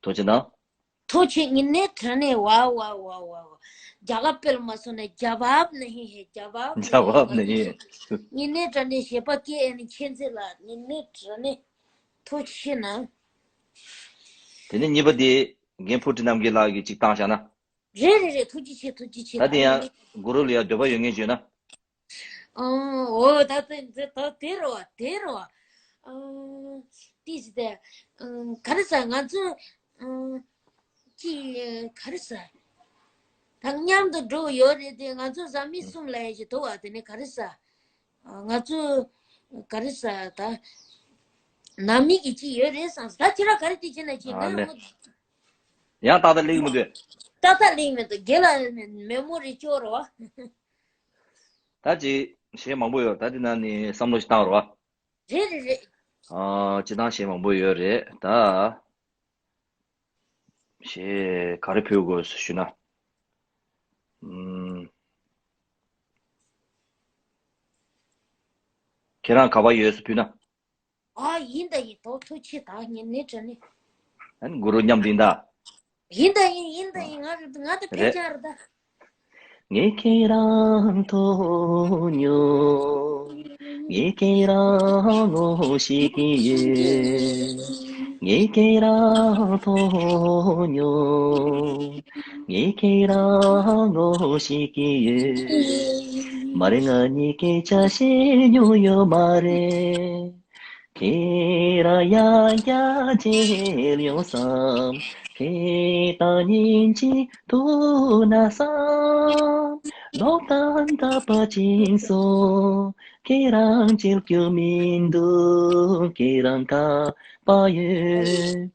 ཐུགས་རྗེ་གནང་། ཐུགས་རྗེ་ཆེ། དངོས་གནས་དྲང་གནས་ཝ་ཝ་ཝ་ཝ་ཝ། རྒྱ་གར་དཔེ་ལ་མ་སོང་ན་རྒྱ་བབ་ན་ཧི་ཧི་རྒྱ་བབ་ན་ཧི་རྒྱ་བབ་ན་ཧི། དངོས་གནས་དྲང་གནས་གཞས་པ་སྐད་ཨ་ནི་མཁྱེན་བརྩེ་ལ་དངོས་གནས་དྲང་གནས་ཐུགས་རྗེ་ཆེ་གནང་། དེ་ནས་གཉིས་པ་དེ་རྒན་ཕུར་ཁྲི་རྣམ་རྒྱལ་ལགས་ཀྱིས་ཅིག་བཏང་བཞག་ན། རེད་རེད་རེད་ཐུགས་རྗེ་ཆེ་ཐུགས་རྗེ་ཆེ། ད་དེ་ཡང་གུ་རུ་ལ་ཡང་འདོད་པ་ཡོད་མཁན་བྱོས་ན། ཨོ་ད་དེ་དེ་ད་དེ་རོ་དེ་རོ། ཨ་ཏིས་དེ་ག་རེ་ཟ་ང་ཚོ་ཅི་ག་རེ་ཟ། ད་མཉམ་དུ་འགྲོ་ཡོད་རེད་དེ་ང་ཚོ་བཟའ་མི་གསུམ་ལ་ཡ་ཞིག་འདུག་བ་དེ་ནས་ག་རེ་ཟ། ང་ཚོ་ག་རེ་ཟ་ད། ནང་མི་གི་ཅི་ཡོད་རེད་བསམ་ད་ཁྱེད་རང་ག་རེ་དེ་བྱེད་ན་ཅི་ཨ་ན་ལེ། ཡང་ཏག་ཏག་ལེགས་མི་འདུག་ཏག་ཏག་ལེགས་མི་འདུག་རྒན་ལགས་མེ་མོ་རི་སྐྱོ་རོ། ད་ཅི་གཞས་མང་པོ་ཡོད་ད་དེ་ན་ནི་བསམ་བློ་ཞིག་བཏང་རོགས། རེད་རེད་རེད། ཨ་སྤྱི་བཏང་གཞས་མང་པོ་ཡོད་རེད་ད། གཞས་ག་རེ་ཕུལ་དགོས་ཞུ་ན། ཨུམ། ཁྱེད་རང་ག་པར་ཡོད་སུ་ཕུལ་ན། ཨ་ཡིན་ད་ཡིན་ཐུགས་རྗེ་ཆེ་ད་ངས་ནི་དྲན་ནི། ཨ་ནི་གུ་རུ་མཉམ་དུ་ཡིན་ད། ཡིན་ད་ཡིན་ཡིན་ད་ཡིན་ང་ང་ད་ཕལ་ཆེར་ད། ངས་ཁྱེད་རང་ཐོས་མྱོང་། ངས་ཁྱེད་རང་ངོ་ཤེས་ཀྱི་ཡོད། ངས་ཁྱེད་རང་ཐོས་མྱོང་། ངས་ཁྱེད་རང་ངོ་ཤེས་ཀྱི་ཡོད། མ་རེད། ང་གཉིས་སྐད་ཆ་བཤད་མྱོང་ཡོད་མ་རེད། ཁྱེད་རང་ཡང་བསྐྱར་མཇལ་ཡོང་བསམ། ཁྱེད་དང་ཉིན་གཅིག་ཐུག་ན་བསམ། ལོག་ལྟ་འདྲ་པ་ཅིག་སོང་། ཁྱེད་རང་བརྗེད་རྒྱུ་མི་འདུག་ཁྱེད་རང་ཁ་པར་ཡོད།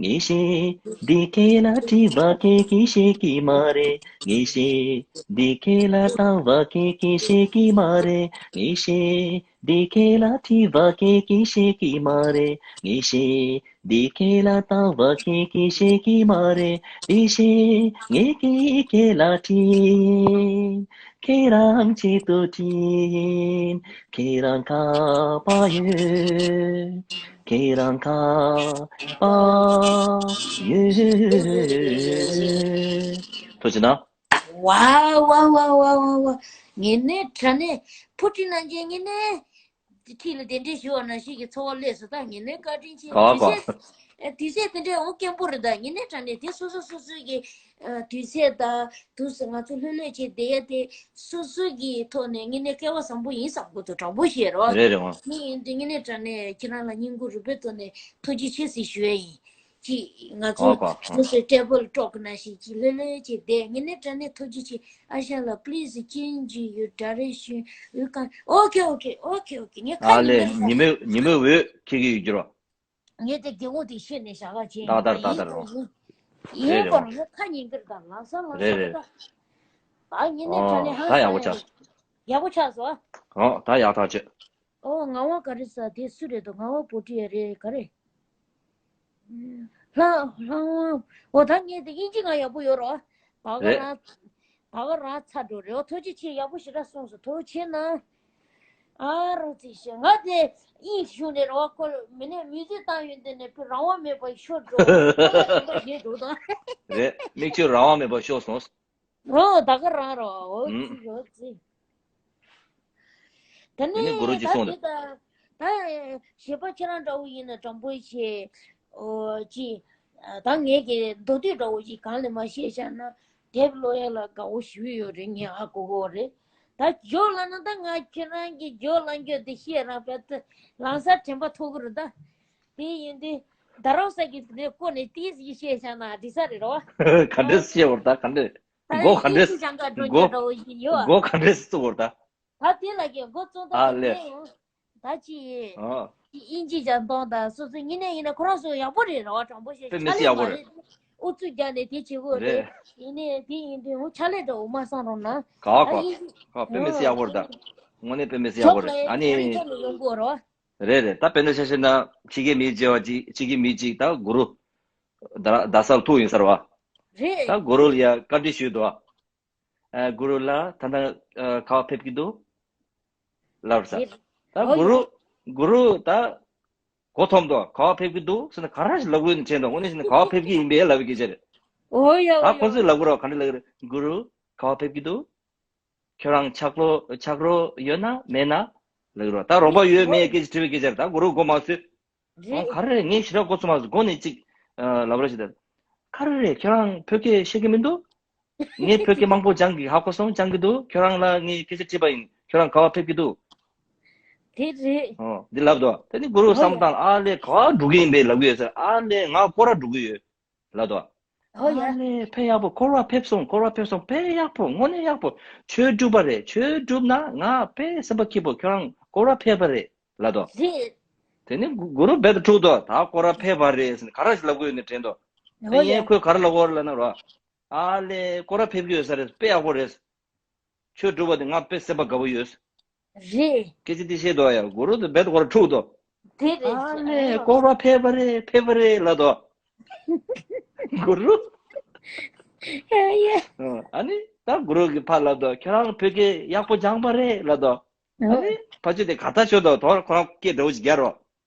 ངས་བཤད་འདི་ཁྱེད་ལ་དྲི་བ་ཁྱེད་ཀྱིས་ཤེས་ཀྱི་མ་རེད། ངས་བཤད་འདི་ཁྱེད་ལ་ལྟ་བ་ཁྱེད་ཀྱིས་ཤེས་ཀྱི་མ་རེད། ངས་བཤད་འདི་ཁྱེད་ལ་དྲི་བ་ཁྱེད་ཀྱིས་ཤེས་ཀྱི་མ་རེད། ངས་བཤད་འདི་ཁྱེད་ལ་ལྟ་བ་ཁྱེད་ཀྱིས་ཤེས་ཀྱི་མ་རེད། དེ་བཞིན་ངས་ཀྱིས་ཁྱེད་ལ་དྲིས། ཁྱེད་རང་ཆེད་དུ་དྲིས། ཁྱེད་རང་ཁ་པར་ཡོད། ཁྱེད་རང་ཁ་པར་ཡོད། ཐུགས་རྗེ་གནང་། ཝའོ་ཝའོ་ཝའོ་ཝའོ་ཝའོ། ངས་ནི་དྲ་ནས་ཕུ་ཁྲི་ནང་གི་ངས་ནི་ཁྲིད་ལ་གདན་འདྲེན་ཞུ་བ་ནང་བཞིན་གྱི་ཚོར་བ་སླེབས་སོང་། ད་ངས་ནི་བཀའ་དྲིན་ཆེ། ག་ག་དུས་ཚོད་དུས་ཚོད་དེ་འདྲའི་འོ་སྐྱེན་པོ་རེད། ད་ངས་ནི་དྲ་ནས་དེ་སོ་སོ་སོ་སོའི་གི་དུས་ཚོད་དང་དུས་སུ་ང་ཚོ་ལྷོད་ལྷོད་བྱས་བསྡད་ཡ་དེ་སོ་སོ་གི་ཐོག་ནས་ངས་ནི་སྐལ་བ་བཟང་པོ་ཡིན་བསམ་གི་འདུག་དྲང་པོ་བཤད་རོགས། རེད་རེད་འོ། ངས་ཡིན་དུས་ངས་ནི་དྲ་ནས་ཁྱེད་རང་ལ་སྙིང་ཁུང་རུས་པའི་ཐོག་ནས་ཐུགས་རྗེ་ཆེ་ཟེར་ཞུ་ཡ་ཡིན། ཅིག་ང་ཚོ་ཨོ་ཀོ། ཨོ། མི་ཚོའི་ཊེ་བལ་ཊོག་ནང་བཞིན་ཅིག་ལྷོད་ལྷོད་ཅིག་བསྡད། ངས་ནི་དྲ་ནས་ཐུགས་རྗེ་ཆེ། ཨ་ཞང་ལགས། Please change your direction. You can. Okay, okay, okay, okay. ངས་ཁ་ཨ་ལས། ཉན་ཉི་མའི་ཉི་མའི་འོད་ཁྱེད་ཀྱི་ཡོད་རྒྱུ་རོ། ངས་དེ་སྒེའུ་ཁུང་དེ་ཕྱེ་ནས་བཞག་ག་བྱས། ཏག་ཏག་ཏག་ཏག་རོ། ཡིན་རེད་པ། རེད། ངས་ཁ་ཉན་གི་རེད། ད་ལམ་སང་ལམ་རེད་སང་རེད། ད། ད་ངས་ནི་དྲ་ནས། ཨོ། ཧང་ད་ཡག་པོ་སང་ཆགས། ཡག་པོ་ཆགས་སོང་། ཨོ། ད་ཡག་ཐག་ཆོད། ཨོ། ངག་དབང་ག་རེ་ཟེར། དེ་སུ་རེད་འདུག་ངག་དབང་བོ་ཊི་ཡ་རེད། ག་རེ། ལྷ་ལྷ་དབང་། འོ། ད་ངས་དེ་དབྱིན་ཇི་ང་ཡག་པོ་ཡོད་རོ། ད་ག་རེད། རང་ད་ག་རང་ཚར་འགྲོ་རེད། ཨོ། ཐུགས་རྗེ་ཆེ། ཡག་པོ་ཞེ་དྲག་གསུངས་སོང་། ཐུགས་རྗེ་གནང་། ཨ་རོ་ཙི་ཤེ། ང་དེ་དབྱིན་ཇི་ཞུ་ནས་རོ། ཁོ་མི་ནས་མིའུ་ཛིག་བཏང་ཡོད། དེ་ནས་བུ་རང་དབང་མེད་པ་ཤོར་འགྲོ། ཁོ་ལ་དེ་འདྲ་བྱས་འགྲོ་དང་། རེད། མིག་ཆུ་རང་དབང་མེད་པ་ཤོར་སོང་། ཨོ། ད་ག་རང་རོ། ཨོ། ཨུམ། ཙི་ཡོད་ཙི། ད་ནི་དེ་ནི་གུ་རུ་ཅིག་ད་གསུངས་དེ་རེད། ད་ད་གཞས་པ་ཁྱེད་རང་འདྲ་བོ་ཡིན་ན་དྲང་པོ་བྱས། ཨོ། ཅི། ད་ངས་ཀྱི་མདོ་སྟོད་འདྲ་བོ་ཅིག་གང་ལས་མ་བཤད་བཞག་ན་དེབ་ཀློག་ཡ་ལ་དགའ་བོ་ཞེ་པོ་ཡོད་རེད། ངས་ཧ་གོ་གོ་རེད། ད་ཇོ་ལ་ན་ད་ང་ཁྱེད་རང་གི་ཇོ་ལ་འགྱོ་དེ་བཤད་རང་བས་ད་ལམ་སང་དྲན་པ་ཐོབ་གི་རེད་ད། དེ་ཡིན་དུས་ད་རོགས་ས་གི་དེ་བསྐོར་ནས་ཏིས་ཡི་བཤད་བཞག་ན་འགྲིག་ས་རེད་རོ། ག་འདྲས་བཤད་བར་ད་ག་འདྲས། ད་སྒོ་ག་འདྲས། ཨིན་ཇི་སྦྱང་ག་འགྲོ་མཁན་འདྲ་བོ་ཞིག་ཡོད། སྒོ་ག་འདྲས་བཙུགས་བར་ད། ད་དེ་ལ་གི་སྒོ་བཙུགས་ཨ་སྟངས་ལེ། དེ་ཡང་ད་ཅི། ཨ། ཅི་ཨིན་ཇི་སྦྱང་སྟངས་དང་སོ་སོ་ཉིན་ནས་ཡིན་ན་ཁོ་རང་ཚོ་ཡག་པོ་རེད་ར་བ། དྲང་པོ་བཤད་དཔེ་མི་ཆ་སྲིད་ལས་ཡག་པོ་མ་རེད། རེད། ཨུ་ཚུགས་རྒྱག་ནས་དེ་བྱེད་དགོས་རེད། རེད། ཡིན་ནས་དེ་ཡིན་དུས་འོ་ཕྱག་ལས་འདྲ་བོ་མ་བསམ་རུང་ན། ག་ག་ཨ་ཡིན། ག་དཔེ་མི་སྲིད་ཡག་པོ་རེད་ད། དངོས་གནས་དཔེ་མི་སྲིད་ཡག་པོ་རེད། ཨ་ནི། ཡང་ཡང་ཡོང་དགོས་ར་བ། རེད་རེད། ད་དཔེར་ན་ཆ་བཞག་ན་ཕྱི་རྒྱལ་མི་བརྗེ་བ་ཅིག་ཕྱི་རྒྱལ་མི་གཅིག་ད་གུ་རུ། རྡ་རྡ་སར་ཐུག་ཡིན་ས་རེད་བ། རེད། ད་གུ་རུ་ལ་ཡ་བཀའ་འདྲི་ཞུས་འདུག་བ། ཨ། གུ་རུ་ལགས་ད་ལྟ་ཨ་ག་པར་ཕེབས་ཀྱི་འདུག་ལབ་ས། རེད། ད་ཨོ་གུ་རུ། ཡ། གུ་རུ་ད་གོ་ཐོམ་འདུག་ག་པར་ཕེབས་ཀྱི་འདུག་ཟེར་ན་ག་རེ་ཞིག་ལབ་དགོས་ནི་དྲན་འདུག་དངོས་གནས་བྱས་ན་ག་པར་ཕེབས་ཀྱི་ཡིན་པས་ལབ་པའི་སྐད་ཆ་རེད། ཨོ་ཡ། ད་ཨོ་ཡ། ཁོང་ཚོས་ལབ་དགོས་རེད་བ། ག་འདྲ་ལབ་ཀྱི་རེད། གུ་རུ་ག་པར་ཕེབས་ཀྱི་འདུག་ཁྱོད་རང་ཆག་རོ་ཆག་རོ་ཡོད་ན་མེད་ན་ལབ་ཀྱི་རེད་བ། ད་རོགས་པ་ཡོད་མེད་སྐད་ཆ་དྲི་བའི་སྐད་ཆ་རེད། ད་གུ་རུ་མགོ་མ་ཚོས། རེད། ཨང་། ག་རེ་རེད། ངས་ཞེ་དྲག་མགོ་ཚོས་མ་སོང་། མགོ་ནས་གཅིག་ཨ་ལབ་ར་ཞིག་དང་། ག་རེ་རེད། ཁྱོད་རང་བོད་སྐད་ཤེས་ཀྱི་མི་འདུག་ངས་བོད་སྐད་མང་པོ་སྦྱང་གི། ཧ་གོ་སོང་། སྦྱང་གི་འདུག་ཁྱོད་རང་ལ་ངས་སྐད་ཆ་དྲིས་པ་ཡིན། ཁྱོད་རང་ག་པར་ཕེབས་ཀྱི་འདུག་དེ་རེད། ཨོ། འདི་ལབ་འདུག་དེ་ནི་གུ་རུ་ཨོ་བསམ་ཡ། བཏང་། ཨ་ལས་ག་པར་འགྲོ་གི་ཡིན་པས་ལབ་ཀྱི་ཡོད་ཟེར། ཨ་ལས་ང་སྐོར་ར་འགྲོ་གི་ཡོད་ལབ་འདུག་ཨོ་ཡ། ཨ་ལས་དཔེ་ཡག་པོ། སྐོར་བ་ཕེབས་སོང་། སྐོར་བ་ཕེབས་སོང་། དཔེ་ཡག་པོ། དངོས་གནས་ཡག་པོ། ཆོས་སྒྲུབ་པ་རེད། ཆོས་སྒྲུབ་ན་ང་དཔེ་སེམས་པ་སྐྱིད་པོ། ཁྱོད་རང་སྐོར་བ་ཕེབས་པ་རེད་ལབ་འདུག་རེད། དེ་ནི་གུ་གུ་རུ་རྦད་དེ་འཁྲུགས་འདུག་ད་སྐོར་བ་ཕེབས་པ་རེད་ཟེར་ནས་ག་རེ་ཞིག་ལབ་ཀྱི་ཡོད་ནི་དྲན་འདུག་དེ་ཨོ་ཡ། ཡིན་ཁོས་ག་རེ་ལབ་ཀྱི་ཡོད་ལབ་ན་རོ། ཨ་ལས་སྐོར་ར་ཕེབས་ཀྱི་ཡོད་ས་རེད། དཔེ་ཡག་པོ་རེད། ཆོས་སྒྲུབ་པ་དེ་ང་དཔེ་སེམས་པ་དགའ་པོ་ཡོད། རེད། སྐད་ཆ་དེ་བཤད་འདུག་ཡ། གུ་རུ་དེ་རྦད་དེ་སྐོར་ར་འཁྲུགས་འདུག་དེ་རེད། ཨ་ལས་སྐོར་བ་ཕེབས་པ་རེད། ཕེབས་པ་རེད་ལབ་འདུག་གུ་རུ། ཨ་ཡ། ཨ་ནི་ད་གུ་རུ་གིས་ཕར་ལབ་འདུག་ཁྱོད་རང་བོད་སྐད་ཡག་པོ་སྦྱངས་པ་རེད་ལབ་འདུག་ཨ་ནི་ཕ་ཆོས་དེ་ག་ད་ཆོས་དང་དོར་ཁོ་རང་སྐད་འདྲ་བོ་ཞིག་རྒྱག་རོགས།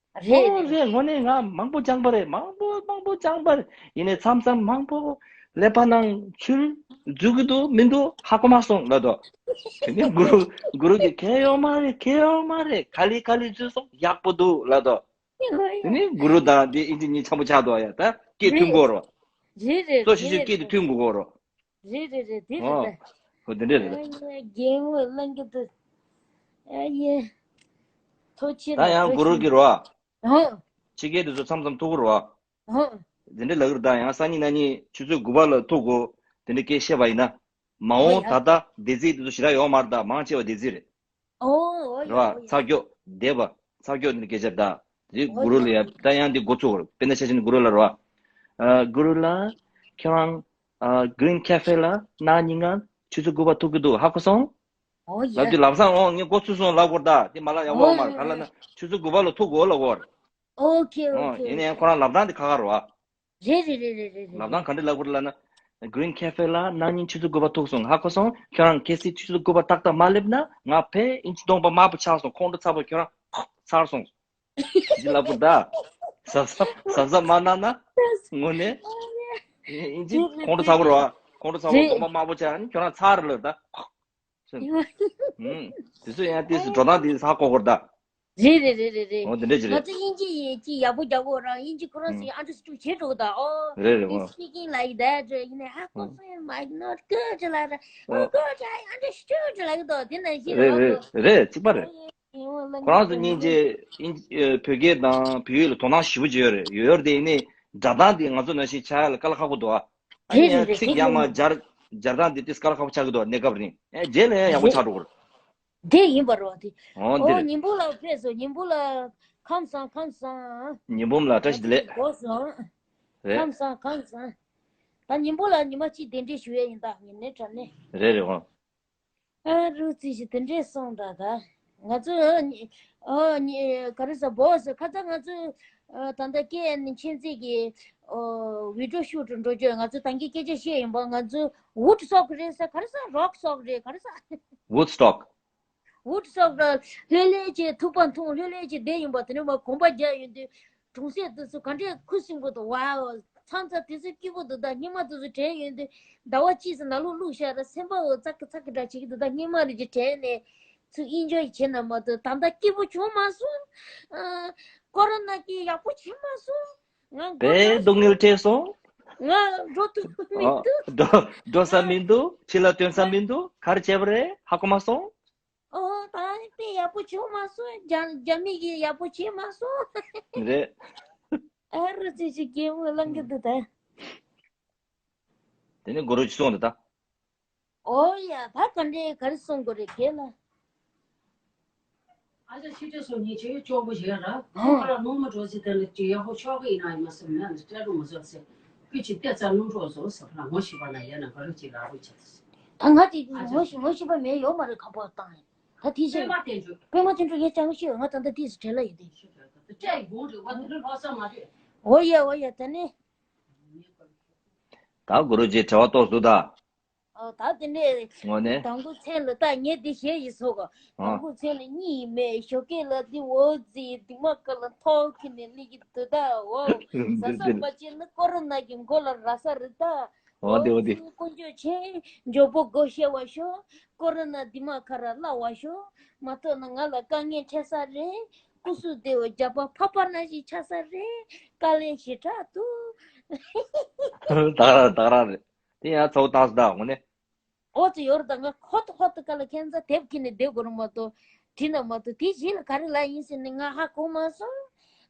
རེད། ཨོ་རེད། དངོས་གནས་ང་མང་པོ་སྦྱངས་པ་རེད། མང་པོ་མང་པོ་སྦྱངས་པ་རེད། ཡིན་ནའི་མཚམས་མཚམས་མང་པོ་ ཀླད་པ་ནང་ཆུ་འཛུལ་གྱི་འདུག་མི་འདུག་ཧ་གོ་མ་སོང་ལབ་དོ། དེ་ནས་གུ་རུ་གུ་རུ་གིས་གལ་ཡོད་མ་རེད། གལ་ཡོད་མ་རེད། ག་ལེ་ག་ལེ་འཛུལ་སོང་། ཡག་པོ་འདུག་ལབ་དོ། དེ་ནས་གུ་རུ་དང་དེ་ཨིན་ཇི་གཉིས་འཆམ་པོ་ཆགས་འདུག་ཡ། ད་སྐད་མཐུན་དགོས་རོ། རེད་རེད། གཙོ་ཆེ་ཤོས་སྐད་དེ་མཐུན་དགོས་རོ། རེད་རེད་རེད། དེ་རེད་ད། ཨོ་དེ་འདྲ་རེད། རྒན་མོས་གླེང་གི་འདུག་ཨ་ཡེ། ཐུགས་རྗེ་ཆེ། ད་ཡང་གུ་རུ་གིས་རོ། ཨོ། ཕྱི་རྒྱལ་དེ་ཚོ་མཚམས་མཚམས་ཐུག་གི་རོ། ཨོ། དེ་འདྲ་ལབ་ཀྱི་རེད། ད་ཡང་སང་ཉིན་གནངས་ཉིན་ཆུ་ཚོད་དགུ་པ་ལ་ཐུག་གོ། དེ་འདྲ་སྐད་བཤད་པ་ཡིན་ན། མ་འོངས་ད་ལྟ་སྡེ་ཚན་དེ་ཚོ་ཞེ་དྲག་ཡོད་མ་རེད། ད་མང་ཆེ་བ་སྡེ་ཚན་རེད། ཨོ་ཨོ་ཡ། རེད་བ། ཨོ་ཡ། ཚ་སྐྱོག་འདེབས་པ། ཚ་སྐྱོག་འདི་སྐད་ཆ་ད། དེ་ཨོ་གུ་རུ་ལ་ཡ། ད་ཡང་འདི་འགོ་ཚུགས་རེད། དཔེར་ན་ཆ་བཞག་ན་གུ་རུ་ལ་རེད་བ། ཨ། གུ་རུ་ལགས། ཁྱེད་རང་། ཨ། Green Cafe ལ་གནངས་ཉིན་ང་ཆུ་ཚོད་དགུ་པ་ཐུག་གི་འདུག་ཧ་གོ་སོང་། ཨོ་ཡ། ལབ་དུས་ལམ་སང་ཨོ་ངས་འགོ་ཚུགས་སོང་ལབ་དགོས་རེད། ད་དེ་མ་ལབ་ཡག་པོ་ཡོད་མ་རེད། ག་ལབ་ན་ཆུ་ཚོད་དགུ་པ་ལ་ཐུག་དགོས་ལབ་དགོས་རེད། ཨོ་ཁེ་ཨོ་ཨོ་ཁེ་ཡིན་ཨོ་ན་ཡང་ཁེ། ཁོ་རང་ལབ་སྟངས་དེ་ཁག་ཁག་རེད་བ། རེད་རེད་རེད་རེད་རེད། ལབ་སྟངས་ག་འདྲ་ལབ་དགོས་རེད་ལབ་ན། Green Cafe ལ་གནངས་ཉིན་ཆུ་ཚོད་དགུ་པ་ཐུག་སོང་། ཧ་གོ་སོང་། ཁྱོད་རང་གལ་སྲིད་ཆུ་ཚོད་དགུ་པ་ཏག་ཏག་མ་སླེབས་ན་ང་ཕར་ཨིན་ཇི་གདོང་པ་དམར་པོ་ཆགས་སོང་། ཁོང་ཁྲོ་ཚ་པོ་ཁྱོད་རང་ཚར་སོང་། འདི་ལབ་དགོས་རེད་ད། གཟབ་གཟབ་གཟབ་གཟབ་མ་གནང་ན། དངོས་གནས་ཨིན་ཇི་ཁོང་ཁྲོ་ཚ་པོ་རེད་བ། ཁོང་ཁྲོ་ཚ་པོ་གདོང་པ་དམར་པོ་ཆགས་ནི་ཁྱོད་རང་ཚར་ལབ་ད། ཨུམ། དེ་ཚོ་ཡང་ཏོག་ཙམ་འགྲོ་སྟངས་དེ་ཧ་གོ་དགོས་རེད་ད། རེད་རེད་རེད་རེད་རེད། འོ་དེ་འདྲ་ཅིག་རེད། ང་ཚོ་དབྱིན་ཇི་ཡི་ཅིག་ཡག་པོ་རྒྱག་གོ་རང་། དབྱིན་ཇི་ཁོ་རང་ཨུམ། ཚོས་understood བྱེད་འགྲོ་གི་ད། Oh, རེད་རེད། he's འོ། Speaking like that. ཡིན་ནའི་ཧ་གོ་སོང་། Like, not good ལབ་ར། Oh, good, I understood ལབ་གི་འདུག་དེ་ནང་བཞིན་རེད་རེད་རེད། གཅིག་པ་རེད། ཁོ་རང་ཚོ་སྙིང་རྗེ། ཨིན། བོད་སྐད་དང་བོད་ཡིག་ལ་དོ་སྣང་ཞེ་པོ་ཅིག་ཡོད་རེད། ཡོད་རེད་དེ། ཡིན་ནའི་སྒྲ་གདངས་དེ་ང་ཚོ་ནང་བཞིན་ཆགས་ཡ་ལ་དཀའ་ལས་ཁག་པོ་འདུག་ཨ། ཨ་ནི་ཡང་ཚིག་ཡར་མར་སྦྱར་སྦྱར་སྟངས་དེ་ཏོག་ཙམ་དཀའ་ལས་ཁག་པོ་ཆགས་ཀྱི་འདུག་གནས་སྐབས་རིང་། ཨེ་རྗེས་ལ་ཡང་ཡག་པོ་ཆགས་འགྲོ་གི་རེད། དེ་ཡིན་པ་རེད་བ་དེ། འོ་འདི་ཨོ་རེད། ཉི་འབུམ་ལགས་ཕེབས་སོང་། ཉི་འབུམ་ལགས་ཁམས་བཟང་ཁམས་བཟང་། ཉི་འབུམ་ལགས་བཀྲ་ཤིས་བདེ་ལེགས། འགོར་སོང་། རེད། ཁམས་བཟང་ཁམས་བཟང་། ད་ཉི་འབུམ་ལགས་ཉི་མ་གཅིག་གདན་འདྲེན་ཞུ་ཡས་ཡིན་ད། ངས་ནས་དྲ་ནས། རེད་རེད་འོ། ཨ་རུ་ཙི་ཞིག་དེ་འདྲས་སོང་ད་ད། ང་ཚོ་ཨ་ནི་ཨ་ནི་ག་རེ་ཟ་བོ་ཟེར། ཁ་ཚ་ང་ཚོ་ཨ་ད་ལྟ་ཀེ་ཨེན་མཁྱེན་བརྩེ་གི་ཨོ་video shoot འགྲོ་རྒྱུ། ང་ཚོ་ད་གིན་སྐད་ཆ་བཤད་ཡིན་པ། ང་ཚོ་Woodstock རེད་ཟེར། ག་རེ་ཟ་Rockstock རེད། ག་རེ་ཟ། Woodstock Woodstock ལ་ལྷོད་ལྷོད་ཅིག་ཐུག་པ་འཐུང་། ལྷོད་ལྷོད་ཅིག་བསྡད་ཡིན་པ། དེ་ནས་མར་གོམ་པ་རྒྱག་ཡོང་དུས་གྲོང་གསེབ་དེ་ཚོ་ག་འདྲས་ཁུ་སིམ་པོ་འདུག Wow, མཚམས་མཚམས་དེ་ཚོ་སྐྱིད་པོ་འདུག་ད་སྙེ་མ་དེ་ཚོ་དྲན་ཡོང་དུས། ཟླ་བ་གཅིག་ཙམ་ནང་ལོགས་བླུགས་བཞག་ར་སེམས་པ་འོ་ཙག་གི་ཙག་གི་འདྲ་བྱེད་ཀྱི་འདུག་ད་སྙེ་མ་རེ་ཅིག་དྲན་ནས་ཚུར་ཨིན་ཇོའི་བྱེད་ན་མ་གཏོགས། ད་ལྟ་སྐྱིད་པོ་བྱུང་མ་སོང་། ཨ། ཀོ་རོ་ན་གིས་ཡག་པོ་བྱེད་མ་སོང་། ང་མགོ་དཔེ་ན་སྡུག་བསྔལ་སྤྲད་སོང་། ང་འགྲོ་ཐུབ་མི་ཨ། འདུག་འགྲོ་འགྲོ་ས་ཨ། མི་འདུག་ཕྱི་ལ་ཐོན་ས་ཨ། མི་འདུག་ག་རེ་བྱས་པ་རེད། ཧ་གོ་མ་སོང་། ཨོ་ད་དཔེ་ཡག་པོ་བྱུང་མ་སོང་། རྒྱ་རྒྱ་མི་གིས་ཡག་པོ་བྱེད་མ་སོང་། རེད། ཨ་རུ་ཙི་ཞིག་གད་མོ་ལངས་གི་འདུག་ད། དེ་ནས་གུ་རུ་ཅི་གསུངས་འདུག་ད། ཨོ་ཡ། ད་ག་འདྲས་ག་རེ་གསུང་དགོས་རེད་རྒན་ལགས། ཨ་ཅག་ཕྱི་དྲོ་སོང་ཉིན་ཆེ་སྐྱོ་པོ་བྱས་ར། ཁོང་ཁ་ལ་ནོར་མ་འགྲོ་ཟེར། དེ་ལ་ཅི་ཡག་པོ་ཆོག་གི་ཡིན་ན་ཡིན་མ་སེམས་ན་སྤྲད་རུང་མ་བཟོ་ཟེར། ཁོས་ཅི་བལྟས་ཚར་སྣུམ་གྲོགས་བཟོ་ཟེར། ཁོ་ལ་ངོ་ཤེས་པ་ན་ཡ་ན་ག་རེ་ཅི་ལ་རུ་བྱེད་ཟེར། ད་ང་ཅི་ཨ་ཅག་ངོ་ཤེས་ངོ་ཤེས་པ་མེད་ཡོད་མ་རེད། ཁ་པར་བཏང་ཡིན། ད་དེ་བཞིན་པད་མ་བསྟན་འགྲོ། པད་མ་བསྟན་འགྲོ་ངས་ཅང་ཤེས། ང་ད་ལྟ་དེས་བྲེལ་ལ་ཡོད་དེ། སྤྲད་དགོངས་རེད་བ། དེ་འདྲ་ལྷག་བསམ་མ་རེད། ཨོ་ཡ་ཨོ་ཡ། ད་ནི། ད་གུ་རུ་རྗེ་བྲེལ་བ་ཏོག་འདུག་ད། ཨོ་ད་དེ་ནས་དངོས་གནས། དང་པོ་མཚན་ལ་ད་ངས་འདི་བཤད་ཡིན་ཟེར་གོ། ཨ། དང་པོ་མཚན་ལ་གཉིད་མེད་ཞོགས་ཀས་ལ་འདི་འོ་ཙི་འདི་མ་ཀ་ལ་ཐོག་ཁི་ནས་ལི་གི་འདུག་ད། འོ་ཟ་ས་འདི་འདི་མ་བྱས་ན་ཀོ་རོ་ན་གི་མགོ་ལ་ར་ས་རེད་ད། འོ་འདི་འོ་འདི། ཀུན་སྤྱོད་ཆེ། མགྱོགས་པོ་སྒོ་ཕྱེ་བ་ཤོག་ཀོ་རོ་ན་འདི་མ་ཁ་ར་སླ་བ་ཤོག་མ་གཏོགས་ན་ང་ལ་དཀའ་ངལ་འཕྲད་ས་རེད། སྐུ་གཟུགས་བདེ་བོ་རྒྱབ་པ་ཕག་པ་ནང་བཞིན་ཆགས་ས་རེད། དཀའ་ལས་ཞེ་དྲག་འདུག་ད་ར་ད་ར་རེད། དེ་ཡང་ཚ་བོ་བཏང་སོང་ད་དངོས་གནས། ཨོ་ཙི་ཡོར་ད་ང་ཧོ་ཏོ་ཧོ་ཏོ་ཀ་ལ་ཁྱེད་ཚ་དེབ་ཁྱེར་ནས་བསྡད་དགོས་རུང་མ་གཏོགས་བྲིས་ན་མ་གཏོགས། དེ་གཞི་ལ་ག་རེ་ལ་ཡིན་ཟེར་ནས་ང་ཧ་གོ་མ་སོང་།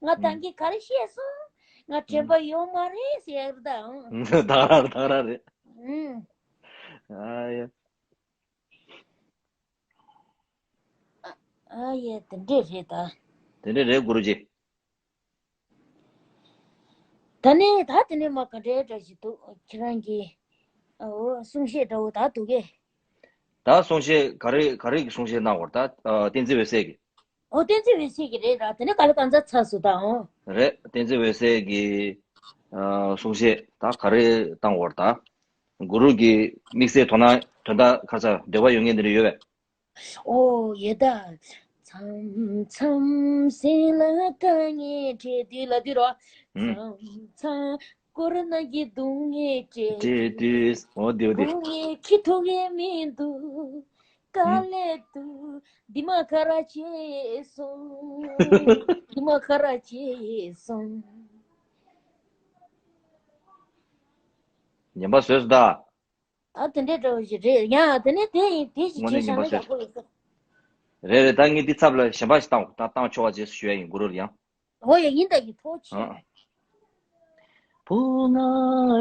ང་ད་གིན་ག་རེ་བཤད་སོང་། ང་དྲན་པ་ཡོད་མ་རེད་ཟེར་ཡ་རེད་ད། ཨང་། ད་ར་ད་ར་རེད། ཨང་། ཨ་ཡ། ཨ་ཡེ་དེ་འདྲས་རེད་ད། དེ་འདྲས་རེད་གུ་རུ་ཇི། ད་ནི་ད་དེ་ནས་མ་ག་འདྲའི་འདྲ་ཞིག་འདུག་ཁྱེད་རང་གི་ཨོ་གསུང་བཤད་འདྲ་བོ་ད་འདུག་གས། ད་གསུང་བཤད་ག་རེ་ག་རེ་གི་གསུང་བཤད་གནང་བར་ད། ཨ། བསྟན་འཛིན་འོད་ཟེར་གི། ཨོ་བསྟན་འཛིན་འོད་ཟེར་གི་རེད་ར། དེ་ནས་ག་ལ་གང་ཚ་ཚ་སུ་ད། ཨོ། རེད། བསྟན་འཛིན་འོད་ཟེར་གི། ཨ། གསུང་བཤད་ད་ག་རེ་བཏང་བར་ད། གུ་རུ་གི་དམིགས་བསལ་དོ་སྣང་དོན་དག་ག་ཚ་འདོད་པ་ཡོད་མཁན་དེ་འདྲ་ཡོད་པས། ཨོ་ཡེ་ད། མཚམས་མཚམས་སེམས་ལ་དཀའ་ངལ་འཕྲད་དུས་ལ་དུས་རོ། ཨུམ། མཚམས་མཚམས་ ཀོ་རོ་ན་གི་སྡུག་བསྔལ་སྤྲད་དུས། འོ་དེ་འོ་དེ། སྒུག་ཡས་ཁྱི་ཐུག་ཡས་མི་འདུག་དཀའ་ལས་འདུག་འདི་མ་ཁ་ར་བྱས་སོང་། འདི་མ་ཁ་ར་བྱས་སོང་། ཉན་པ་བཟོས་སོང་ད། ད་དེ་འདྲའི་འདྲ་བོ་ཞིག་རེད། ཡང་དེ་ནས་དེ་ཡིན་དེ་ཞིག་དངོས་གནས་བྱས་བཞག་ན་ཡག་པོ་ཡོད་ས། རེད་རེད། ད་ངས་འདི་ཚབ་ལ་གཞན་པ་ཞིག་བཏང་ད་བཏང་ཆོག་པ་རྗེས་སུ་ཞུ་ཡ་ཡིན། གུ་རུ་ལ་ཡང་། འོ་ཡ་ཡིན་ད་ཡིན། ཐུགས་རྗེ་ཆེ། ཨ། བུ་ང་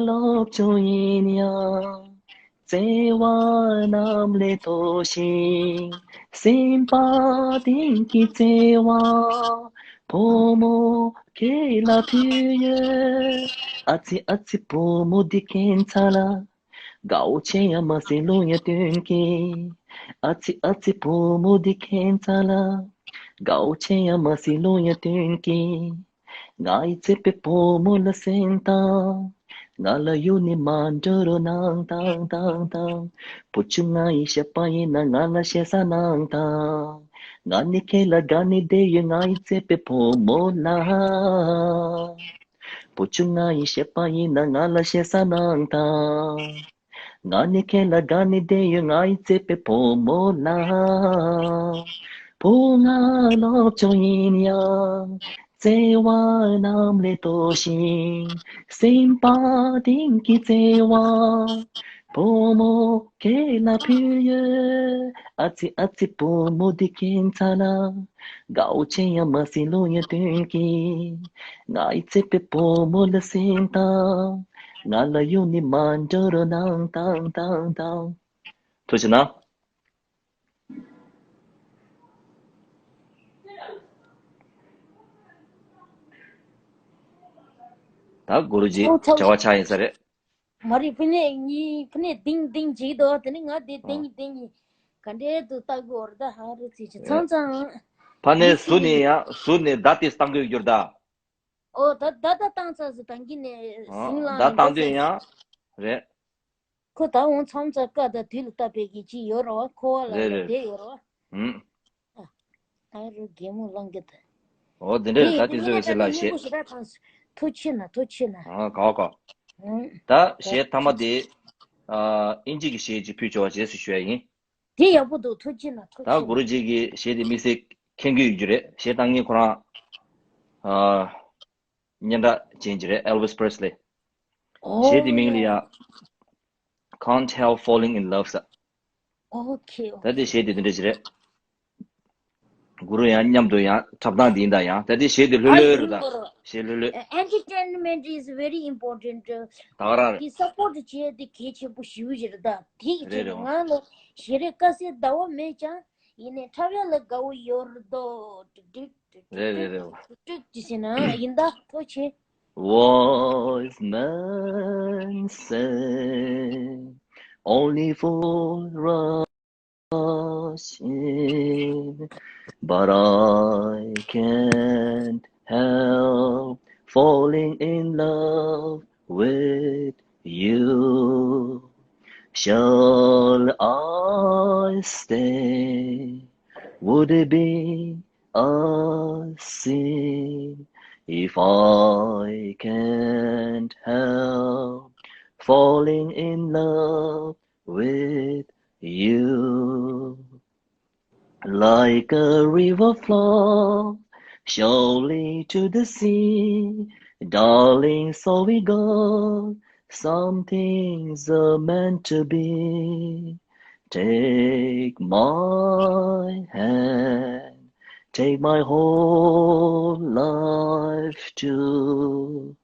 སློབ་ཆུང་ཡིན་ཡང་། བརྩེ་བ་གནམ་ལས་མཐོ་ཞིང་། སེམས་པ་གཏིང་གི་བརྩེ་བ། བུ་མོ་ཁྱེད་ལ་ཕུལ་ཡོད། ཨ་ཙི་ཨ་ཙི་བུ་མོ་འདི་ཁྱད་མཚར་ལ། དགའ་བོ་ཆེ་ཡང་མ་སྲིད་བློ་ཡང་སྟོན་གྱིས། ཨ་ཙི་ཨ་ཙི་བུ་མོ་འདི་ཁྱད་མཚར་ལ། དགའ་བོ་ཆེ་ཡང་མ་སྲིད་བློ་ཡང་སྟོན་གྱིས། ང་ཡི་བརྩེ་བའི་བུ་མོ་ལ་གསན་དང་། ང་ལ་གཡུག་ནས་མ་འགྲོ་རོགས་གནང་དང་དང་དང་། བུ་ཆུང་ང་ཡི་ཞབས་པ་ཡིན་ན་ང་ལ་ཞེ་ས་གནང་དང་། ང་ནི་ཁྱེད་ལ་དགའ་ནས་བསྡད་ཡོད་ང་ཡི་བརྩེ་བའི་བུ་མོ་ལ། བུ་ཆུང་ང་ཡི་ཞབས་པ་ཡིན་ན་ང་ལ་ཞེ་ས་གནང་དང་། ང་ནི་ཁྱེད་ལ་དགའ་ནས་བསྡད་ཡོད་ང་ཡི་བརྩེ་བའི་བུ་མོ་ལ། བུ་ང་སློབ་ཆུང་ཡིན་ཡང་། བརྩེ་བ་གནམ་ལས་མཐོ་ཞིང་། སེམས་པ་གཏིང་གི་བརྩེ་བ། བུ་མོ་ཁྱེད་ལ་ཕུལ་ཡོད། ཨ་ཙི་ཨ་ཙི་བུ་མོ་འདི་ཁྱད་མཚར་ལ། དགའ་བོ་ཆེ་ཡང་མ་སྲིད་བློ་ཡང་སྟོན་གྱིས། ང་ཡི་བརྩེ་བའི་བུ་མོ་ལ་གསན་དང་། ང་ལ་གཡུག་ནས་མ་འགྲོ་རོགས་གནང་དང་དང་དང་། ཐུགས་རྗེ་གནང་། ད་གུ་རུ་ཇི་ཨོ་ཚ། བྱ་བ་ཆགས་ཡིན་ས་རེད། མ་རེད། ཕ་ནས་གཉིས་ཕ་ནས་ལྡིང་ལྡིང་བྱེད་དོ། དེ་ནས་ང་དེ་ལྡིང་ལྡིང་ག་འདྲའི་དུ་ལྟ་དགོས་རེད། ད་ཧ་རུ་ཚིག་ཆེ་ཚང་ཚང་། ཕ་ནས་ཟུར་ནས་ཡང་ཟུར་ནས་བརྡ་དེ་བཏང་དགོས་ཀྱི་རེད་ད། ཨོ་ད་ད་ད་བཏང་ཚར་ཟིན་ད་གིན་ནས་ཟིང་ལ་བརྡ་བཏང་དུས་ཡང་རེད། ཁོ་ད་འོང་མཚམས་ཚ་བཀའ་དང་དུས་ལ་བཏབ་པའི་གི་ཅི་ཡོད་རེད་བ། ཁོ་བ་ལ་ལ་དེ་ཡོད་རེད་བ། ཨ་རུ་གད་མོ་ལངས་གི་ད། ཨོ་དེ་འདྲས་རེད། ད་དེ་ཚོ་ཡོད་ཚད་ལ་ཞེས། ཐུགས་རྗེ་ཆེ་ན་ཐུགས་རྗེ་ཆེ་ན། ཨ་གའོ་གའོ། ད་གཞས་མཐའ་མ་དེ། ཨིན་ཇི་གི་གཞས་ཅིག་ཕུལ་ཆོག་པ་རྗེས་སུ་ཞུ་ཡ་ཡིན། དེ་ཡག་པོ་འདུག་ཐུགས་རྗེ་ཆེ་ན་ཐུགས་ཆེ་ན། ད་གུ་རུ་ཇི་གི་གཞས་དེ་དམིགས་བསལ་མཁྱེན་གྱི་ཡོད་རྒྱུ་རེད། གཞས་བཏང་མཁན་ཁོ་རང་། ཨ། སྙན་གྲགས་ཅན་ཅིག་རེད། Elvis Presley། ཨོ། གཞས་དེ་མིང་ལ་ཡ། Can't Help Falling in Love ཟེར། ཨོ་ཁེ། ད་དེ་གཞས་དེ་དེ་འདྲ་ཅིག་རེད། གུ་རུ་ཡང་མཉམ་དུ་ཡང་འཁྲབ་སྟངས་དེ་ཡིན་ད། ཡང་ད་དེ་གཞས་དེ་ལྷོད་ལྷོད་རེད་ད། གཞས་ལྷོད་ལྷོད། Entertainment is very important. ད་ག་རང་རེད། དེ་སབ་པོར་བྱེད་དེ་གལ་ཆེན་པོ་ཞེ་པོ་ཅིག་རེད་ད། དེ་གི་ཆེད་དུ་ང་ལ་ཞེ་རེ་དཀའ་སེ་ཟླ་བ་མེད་ཀྱང་ཡིན་ནའི་འཁྲབ་ཡ་ལ་དགའ་བོ་ཡོད་རེད་དོ། ཏིག་ཏིག་རེད་རེད་རེད། ཏིག་ཏིག་ཅི་ཟེར་ན་ཡིན་ད་ཐུགས་རྗེ་ཆེ། Wise men say only fools rush in, but I can't help falling in love with you. Shall I stay? Would it be a sin if I can't help falling in love with you? Like a river flows surely to the sea, darling, so it goes. Some things are meant to be. Take my hand, take my whole life too.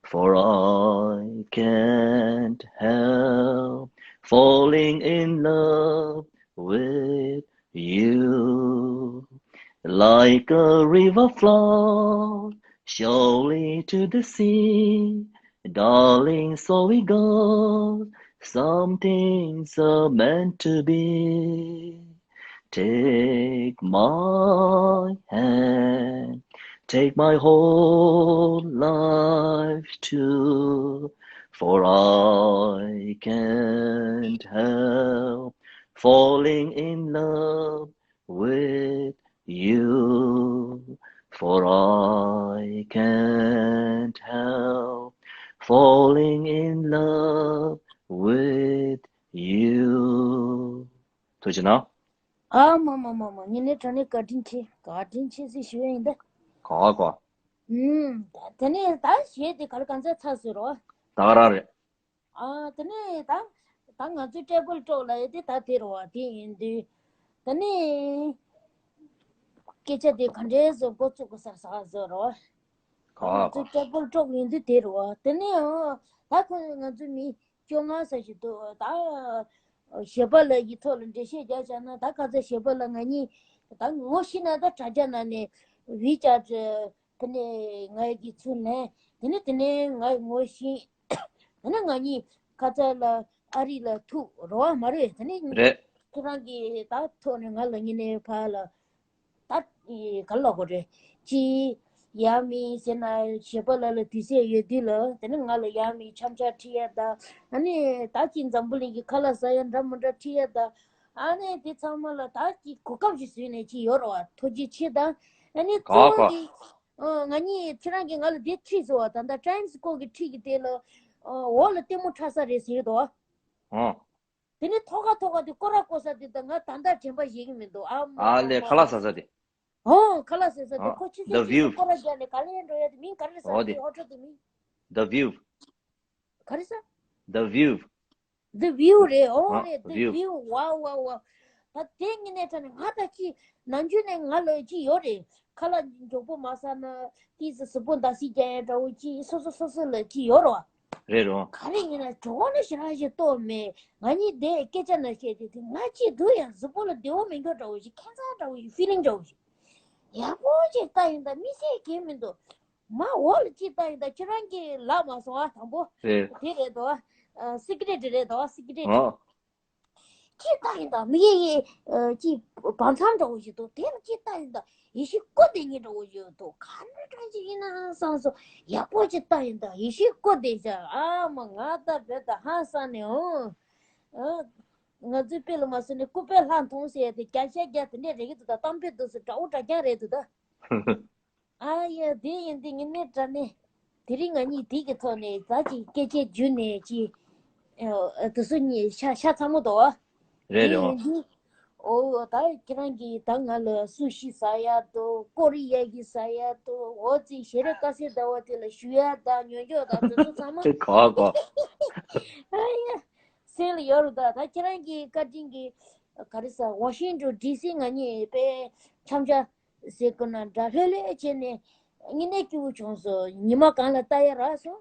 For I can't help falling in love with you. Like a river flows surely to the sea, darling, so it goes. Some things are meant to be. Take my hand, take my whole life too, for I can't help falling in love with you, for I can't help falling in love with you. ཐུགས་རྗེ་གནང་། ཨ་མ་མ་མ་མ། ངས་ནི་དྲང་ནས་བཀའ་དྲིན་ཆེ། བཀའ་དྲིན་ཆེ་ཟེར་ཞུ་ཡ་ཡིན་ད། གོ་གོ། ཨུམ། དེ་ནས་ད་གཞས་དེ་ག་ལ་གང་ཚ་ཚ་ཟེར་རོ། ད་ག་རང་རེད། ཨ་དེ་ནས་ད་ད་ང་ཚོའི་ཊེ་བལ་ཊོག་ལ་ཡོད་དེ་ད་དེ་རོ་བ་དེ་ཡིན་དུས། དེ་ནས་སྐད་ཆ་དེ་ག་འདྲས་བཟོ་འགོ་བཙུགས་དགོས་ས་ཟ་ཟེར་རོ། ག་ང་ཚོའི་ཊེ་བལ་ཊོག་ཡིན་དུས་དེ་རོ་བ་དེ་ནས་ཨ་ད་ཁོ་ང་ཚོའི་མི་བཅོ་ལྔ་ཙམ་ཞིག་འདུག་ད་གཞས་པ་ལ་ཡི་ཐོག་ལ་འགྲེལ་བཤད་རྒྱག་བྱ་ན་ད་ག་ཚོད་གཞས་པ་ལ་ང་གཉིས་ད་ངོ་ཤེས་ན་ད་དྲ་རྒྱ་ནང་ནས་ཝི་ཅེཊ་དེ་ནས་ང་གི་ཚུར་ལེན། དེ་ནས་དེ་ནས་ང་ངོ་ཤེས། དེ་ནས་ང་གཉིས་ཁ་ཚ་ལ་ཨ་རི་ལ་ཐུག་རོ་བ་མ་རེད། དེ་ནས་རེད། ཁྱེད་རང་གིས་ད་ཐོག་ནས་ང་ལ་ཉིན་ནས་ཕར་ལ་ད་ག་ལ་གོ་རེད། ཅི་ཡ་མི་ཟེར་ན་གཞས་པ་ལ་ལ་དུས་ཚོད་ཡོད་དུས་ལ་དེ་ནས་ང་ལ་ཡ་མི་འཆམ་འཆམ་ཁྲིད་ཡ་ད། ཨ་ནི་ད་ཅི་འཛམ་བུ་གླིང་གི་ཁ་ལག་ཟ་ཡ་འདྲ་མི་འདྲ་ཁྲིད་ཡ་ད། ཨ་ནི་དེ་ཚང་མ་ལ་ད་ཅི་གོ་སྐབས་ཤིག་བཟོས་ནས་ཅི་ཡོད་རོ་བ་ཐུགས་རྗེ་ཆེ་ད། ཨ་ནི་ག་ག་གཙོ་བོ་གི་ཨ། ང་གཉིས་ཁྱེད་རང་གིས་ང་ལ་དེ་ཁྲིད་སོང་བ། ད་ལྟ་ཊའིམ་སི་ཀོ་གི་ཁྲིད་ཀྱི་དེ་ལ་ཨ། འོག་ལ་ལྟད་མོ་འཁྲབ་ས་རེད་ཟེར་དོ། ཨ། དེ་ནས་ཐོག་ཁ་ཐོག་ཁ་དེ་སྐོར་ར་སྐོར་ས་དེ་ད་ང་ད་ལྟ་དྲན་པ་བཞེས་ཀྱི་མི་འདུག་ཨ་མ་ཨ་ཨ་ལས་མ་ཁ་ལག་ཟ་ས་དེ། ཨོ་ཁ་ལག་ཟ་ས་དེ། ཨ། ཁོ་ཕྱི་The ཚེ་ཕྱི་View། ཚེ་སྐོར་ར་རྒྱག་ནས་ག་ལེ་འགྲོ་ཡ་དེ་མིང་ག་རེ་ཟ་ཨོ་དེ་དེ་ཧོ་ཊེལ་དེ་མིང་། The View། ག་རེ་ཟ། The View། The View་རེད། ཨོ་ཨ་རེད། The View། View། ཝའོ་ཝའོ་ཝའོ། ད་དེ་ངི་ནས་དྲན་ནས་ང་ད་ཅི་ནམ་རྒྱུན་ནས་ང་ལ་ཅི་ཡོད་རེད། ཁ་ལག་མགྱོགས་པོ་མ་ཟ་ན་ཏིས་གཟི་པོ་འདར་སིག་རྒྱག་ཡ་འདྲ་བོ་ཅི་སོ་སོ་སོ་སོ་ལ་ཅི་ཡོད་རོ། རེད་རོ། ག་རེ་ཡིན་ན་གྲོགས་ནི་ཞེ་དྲག་ཞིག་ལྟོས་མེད། ང་གཉིས་དེ་སྐད་ཆ་ན་བཤད་དེ་དེ་ང་ཅི་འདུག་ཡང་གཟི་པོ་ལ་བདེ་བོ་མི་འགྱུར་འདྲ་བོ་ཞིག་ཁྱད་མཚར་འདྲ་བོ་ཞིག་ཕི་ལིང་འདྲ་བོ་ཞིག་ཡག་པོ་ཅིག་ལྟ་ཡིན་ད་མི་ཚེ་གས་མི་འདུག་མ་འོག་ལ་ཅི་ལྟ་ཡིན་ད་ཁྱེད་རང་གིས་ལབ་མ་སོང་ཨ་དང་པོ། རེད། དེ་རེད་དོ། ཨ། སི་ཀི་རེ་ཊི་རེད་དོ། སི་ཀི་རེ་ཊི། ཨོ། ཅི་ལྟ་ཡིན་ད་མི་ཡེ་ཡེ། ཨ། ཅི་བང་ཚང་འདྲ་བོ་ཞིག་འདུག་དེ་ལ་ཅི་ལྟ་ཡིན་ད་ཡེ་ཤེས་ཀོ་དེ་ཉིད་འདྲ་བོ་ཞིག་འདུག་ག་འདྲ་འདྲ་ཅིག་ཡིན་ན་བསམ་སོང་། ཡག་པོ་ཅིག་ལྟ་ཡིན་ད་ཡེ་ཤེས་ཀོ་དེ་བཞག་ཨ་མ་ང་ད་བོད་ད་ཧང་སང་ནས་འོང་། ཨ། ང་ཚོའི་དཔེ་ལ་མ་སོང་ནས་སྐུ་པས་ལྷ་མཐོང་ཟེར་ཡ་དེ་བརྒྱ་ཆ་བརྒྱ་དེ་འདྲས་རེད་ཀྱི་འདུག་ད་གཏམ་དཔེ་འདུག་སེ་དགྲ་བོ་དགྲ་རྐྱང་རེད་འདུག་ད། ཨ་ཡ་དེ་ཡིན་དེ་ངས་ནས་དྲ་ནས། དེ་རིང་ང་གཉིས་དེ་གི་ཐོག་ནས་ད་ཅིག་སྐད་ཆ་བརྒྱུད་ནས་ཅིག་ཨ། དེ་ཚོ་གཉིས་ཤ་ཤ་ཚ་མོ་དོ། རེད་རེད། དེ་ཡིན་དུས། ཨོ་ད་ཁྱེད་རང་གིས་ད་ང་ལ་སུ་ཤི་ཟ་ཡ་དོ་ཀོ་རི་ཡ་གི་ཟ་ཡ་དོ་འོ་ཙི་ཞེ་རེ་ཀ་སེ་ཟླ་བ་དེ་ལ་ཞུ་ཡ་ད་ཉོ་ཉོ་ད་དེ་ཚོ་ཚང་མ། གོ་གོ། ཨ་ཡ། སེམས་ལ་ཡོད་རུ་ད་ད་ཁྱེད་རང་གི་བཀའ་དྲིན་གྱིས་ག་རེ་ཟ་ཝ་ཤིང་ཊོན་ཌི་སི་ང་གཉིས་དཔེ་འཆམ་འཆམ། ཟེར་དགོས་ན་འདྲ་ལྷོད་ལྷོད་བྱས་ནས་དངོས་གནས་སྐྱིད་པོ་བྱུང་སོང་། ཉི་མ་གང་ལ་ལྟ་ཡ་རག་སོང་།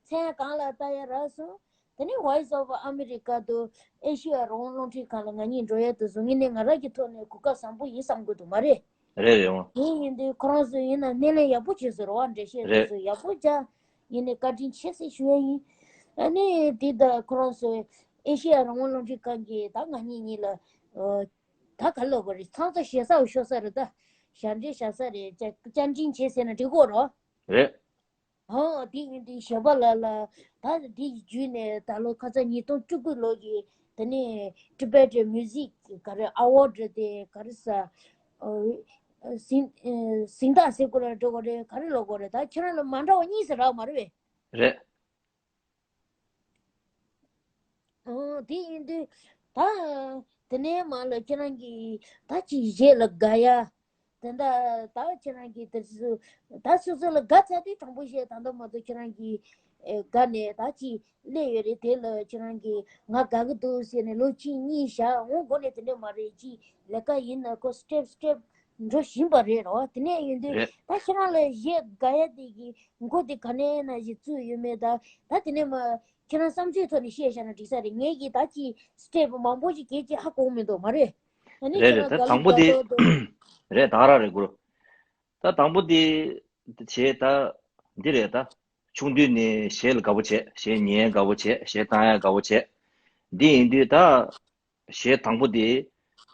མཚན་གང་ལ་ལྟ་ཡ་རག་སོང་། དེ་ནས་Voice of America དུ་ཨེ་ཤི་ཡ་རང་དབང་རླུང་འཕྲིན་ཁང་ལ་ང་གཉིས་འགྲོ་ཡ་དུ་སོང་། དངོས་གནས་ང་རང་གི་ཐོག་ནས་གོ་སྐབས་བཟང་པོ་ཡིན་བསམ་གི་འདུག་མ་རེད། རེད་རེད་འོང་། དེ་ཡིན་དུས་ཁོ་རང་ཚོ་ཡིན་ན་སྣེ་ལེན་ཡག་པོ་བྱས་སོང་རེད་བ། འགྲེལ་བཤད་དེ་རེད། ཚོ་ཡག་པོ་བྱས། ཡིན་ནས་བཀའ་དྲིན་ཆེ་ཟེར་ཞུ་ཡ་ཡིན། ཨ་ནི་དེ་ད་ཁོ་རང་ཚོ་ཨེ་ཤི་ཡ་རང་དབང་རླུང་འཕྲིན་ཁང་གིས་ད་ང་གཉིས་གཉིས་ལ་ཨ། ད་ག་ལབ་དགོས་རེད། ཚང་ཚ་ཞེ་སའོ་ཤོ་ས་རེད་ད། ཞབས་འདྲེན་བྱ་ས་རེད། བཅར་བཅར་འདྲིན་བྱེད་ཟེར་ན་འགྲིག་གོ་རོ། རེད། ཧོ་དེ་ཡིན་དུས་ཞོལ་པ་ལགས་ལ་ད་དེ་ཡི་བརྒྱུད་ནས་ད་ལོ་ཁ་སང་ཉིས་སྟོང་བཅུ་དགུ་ལོ་གི་དེ་ནས་Tibetan Music ག་རེ་Award དེ་ག་རེ་ཟ། ཨ། ཟིན་ཨ། ཟིན་བྲིས་ཟེར་དགོས་རེད་འགྲོ་དགོས་རེད་ག་རེ་ལབ་དགོས་རེད། ད་ཁྱེད་རང་ལ་མ་འདྲ་བ་གཉིས་ཟེར་རག་མ་རེད་པས། རེད། ཨོ་དེ་ཡིན་དུས་ད་དེ་ནས་མ་ལ་ཁྱེད་རང་གིས་ད་ཅིག་གཞས་ལ་དགའ་ཡ། དེ་འདྲ་ད་ཁྱེད་རང་གིས་དེ་ཚོ་ད་སོ་སོ་ལ་དགའ་ཚར་དུས་དྲང་པོ་བཤད་ད་འདྲ་མ་གཏོགས་ཁྱེད་རང་གིས་ཨེ་དགའ་ནས་ད་ཅིག་སླེབས་ཡོད་རེད། དེ་ལ་ཁྱེད་རང་གིས་ང་དགའ་གི་འདུག་ཟེར་ནས་ལོ་གཅིག་གཉིས་བཞག་འོང་དགོས་ནས་དེ་འདྲ་མ་རེད། ཅིག་ལས་ཀ་ཡིན་ན་ཁོ་step step འགྲོ་བཞིན་པ་རེད་རོ། དེ་ནས་ཡིན་དུས་རེད། ད་ཁྱེད་རང་ལ་གཞས་དགའ་ཡ་དེ་གི་མགོ་དེ་ག་ནས་ན་ཞིག་བཙུགས་ཡོད་མེད་ད། ད་དེ་ནས་མ་ཁྱེད་རང་བསམ་ཚུལ་ཐོག་ནས་བཤད་བཞག་ན་འགྲིག་ས་རེད། ངས་ཀྱིས་ད་ཅི་step མང་པོ་ཞིག་གལ་ཆེ་ཧ་གོ་མི་འདུག་མ་རེད། ད་ནི་རེད་ཁྱེད་རེད། རང་ད་དགའ་དང་པོ་དེ་དགའ་ལོ་འདུག་རེད། ད་ར་རེད་གུ་རུ། ད་དང་པོ་དེ་བྱས་ད་འདི་རེད། ད་ཆུང་དུས་ནས་གཞས་ལ་དགའ་པོ་བྱས། གཞས་ཉན་དགའ་པོ་བྱས། གཞས་བཏང་ཡ་དགའ་པོ་བྱས། འདི་ཡིན་དུས་ད་གཞས་དང་པོ་དེ་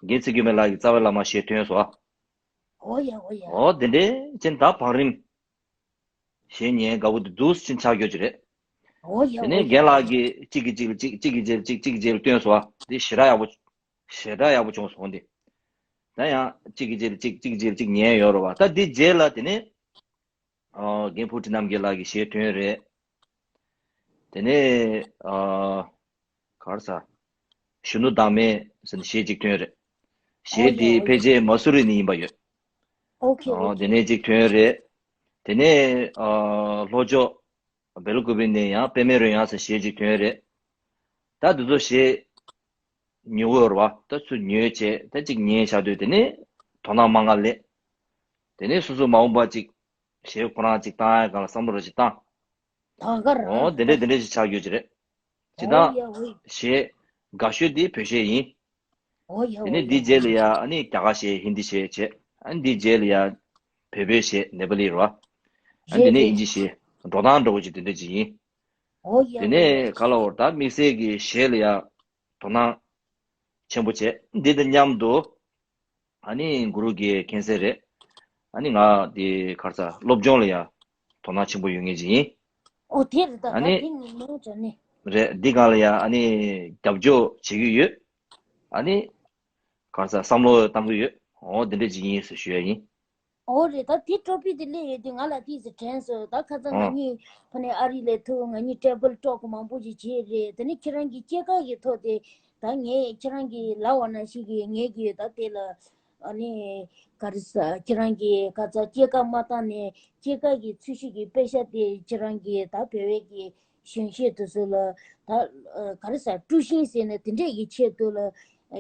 རྒན་ཚེ་རྒྱུད་མའི་ལགས་ཀྱི་རྩ་བའི་བླ་མ་གཞས་ཐོན་སོང་། ཨོ་ཡ་ཨོ་ཡ། ཨོ་དེ་འདྲའི་ཅན་ད་བང་རིམ། གཞས་ཉན་དགའ་པོ་དེ་འདུག་སེ་ཕྱིན་ཆགས་ཀྱོ་ཅིག་རེད། ཨོ་ཡ་དེ་ཨོ་ནས་ཡ། རྒན་ལགས་ཀྱིས་གཅིག་གིས་གཅིག་ལ་གཅིག་གཅིག་གིས་གཅིག་ལ་གཅིག་གཅིག་གིས་གཅིག་ལ་བཏོན་སོང་བ། དེ་ཞེ་དྲག་ཡག་པོ། ཞེ་དྲག་ཡག་པོ་བྱུང་སོང་དེ། ད་ཡང་གཅིག་གིས་གཅིག་ལ་གཅིག་གཅིག་གིས་གཅིག་ལ་གཅིག་ཉན་ཡོད་རེད་བ། ད་དེ་རྗེས་ལ་དེ་ནས་ཨ་རྒན་ཕུར་ཁྲི་རྣམ་རྒྱལ་ལགས་ཀྱི་གཞས་ཐོན་རེད། དེ་ནས་ཨ་ག་རེ་ཟ། གཞོན་ནུ་བདག་མེད་ཟེར་ནས་གཞས་གཅིག་ཐོན་རེད། གཞས་འདི་ཕལ་ཆེར་མ་སུ་རི་ནས་ཡིན་པ་ཡོད། ཨོ་ཁེ། ཨོ་ཁེ། དེ་ནས་གཅིག་ཐོན་རེད། དེ་ནས་ཨ་ལྷོ་ཕྱོགས་བེ་ལ་ཀུ་པི་ནས་ཡང་པད་མའི་རོལ་དབྱངས་ཟེར་གཞས་གཅིག་ཐོན་རེད། ད་འདི་ཚོ་གཞས་ཉོ་གི་ཡོད་རེད་བ། ད་ཚུར་ཉོས་བྱས་ད་གཅིག་ཉན་བཞག་དུས་དེ་ནས་དོ་སྣང་མང་ང་ལས། དེ་ནས་སོ་སོ་མ་འོངས་པ་གཅིག་གཞས་ཁོ་རང་གཅིག་བཏང་ཡ་གང་ལ་བསམ་བློ་ར་གཅིག་བཏང་། ད་ག་རང་། ཨོ་དེ་འདྲས་དེ་འདྲས་ཞིག་ཆགས་རྒྱུ་ཅིག་རེད། ཅི་ཨོ་ད་ཡ་ཝི། གཞས་དགའ་ཤོས་དེ་བོད་གཞས་ཡིན། ཨོ་ཡ་དེ་ཨོ་ནས་ཡ་འདིའི་རྗེས་ལ་ཨོ་ཡ་ཡ། ཨ་ནི་རྒྱ་གར་གཞས་ཧིན་དི་གཞས་བྱས། ཨ་ནི་འདིའི་རྗེས་ལ་ཡ་བོད་པའི་གཞས་ནེ་པ་ལི་རེད་བ། ཨ་ནི་དེ་རེད་ནས་ཨིན་རེད། ཇི་གཞས་འགྲོ་སྟངས་འདྲ་བོ་ཅིག་དེ་འདྲ་ཅིག་ཡིན། ཨོ་ཡ་དེ་ཨོ་ཡ། ནས་ག་ལ་འོར་ད་དམིགས་བསལ་གྱི་གཞས་ལ་ཡ་དོ་སྣང་ཆེན་པོ་བྱས། འདི་དང་མཉམ་དུ་ཨ་ནི་གུ་རུ་གིས་མཁྱེན་གསལ་རེད། ཨ་ནི་ང་དེ་ག་རེ་ཟ་སློབ་སྦྱོང་ལ་ཡ་དོ་སྣང་ཆེན་པོ་ཡོད་མཁན་ཅིག་ཡིན། ཨོ་དེ་རེད་ད། ཨ་ད་ནི་དེ་ངས་མང་དྲན་ནས། རེད། འདི་སྒང་ལ་ཡ་ཨ་ནི་རྒྱབ་སྐྱོར་བྱེད་ཀྱི་ཡོད། ཨ་ནི་ག་རེ་ཟ་བསམ་བློ་བཏང་གི་ཡོད། ཨོ་འདི་འདྲ་ཅིག་ཡིན་ཟེར་ཞུ་ཡ་ཡིན། ཨོ་རེད་ད། དེ་ཊོ་པིག་དེ་སླེབས་ཡོད་དུས་ང་ལ་ཏོག་ཙམ་དྲན་སོང་། ད་ཁ་སང་ང་ཨ་གཉིས་ཕ་ནས་ཨ་རི་ལ་ཐུག་ང་གཉིས་ཊེ་བལ་ཊོག་མང་པོ་ཞིག་བྱས་རེད། དེ་ནས་ཁྱེད་རང་གི་སྐྱེས་སྐར་གྱི་ཐོག་དེ་ད་ངས་ཁྱེད་རང་གིས་ལབ་པ་ནང་བཞིན་གྱི་ངས་ཀྱི་ད་དེ་ལ་ཨ་ནི་ག་རེ་ཟ་ཁྱེད་རང་གི་ཁ་སང་སྐྱེས་སྐར་མ་བཏང་ནས་སྐྱེས་སྐར་གྱི་འཚོལ་ཞིབ་ཀྱི་པེ་ཤག་དེ་ཁྱེད་རང་གིས་ད་བོད་པའི་གི་གཞོན་སྐྱེས་དེ་ཚོ་ལ་ད་ག་རེ་ཟ་དཀྲུག་ཤིང་ཟེར་ནས་དེ་འདྲས་ཀྱི་ཆེད་དུ་ལ་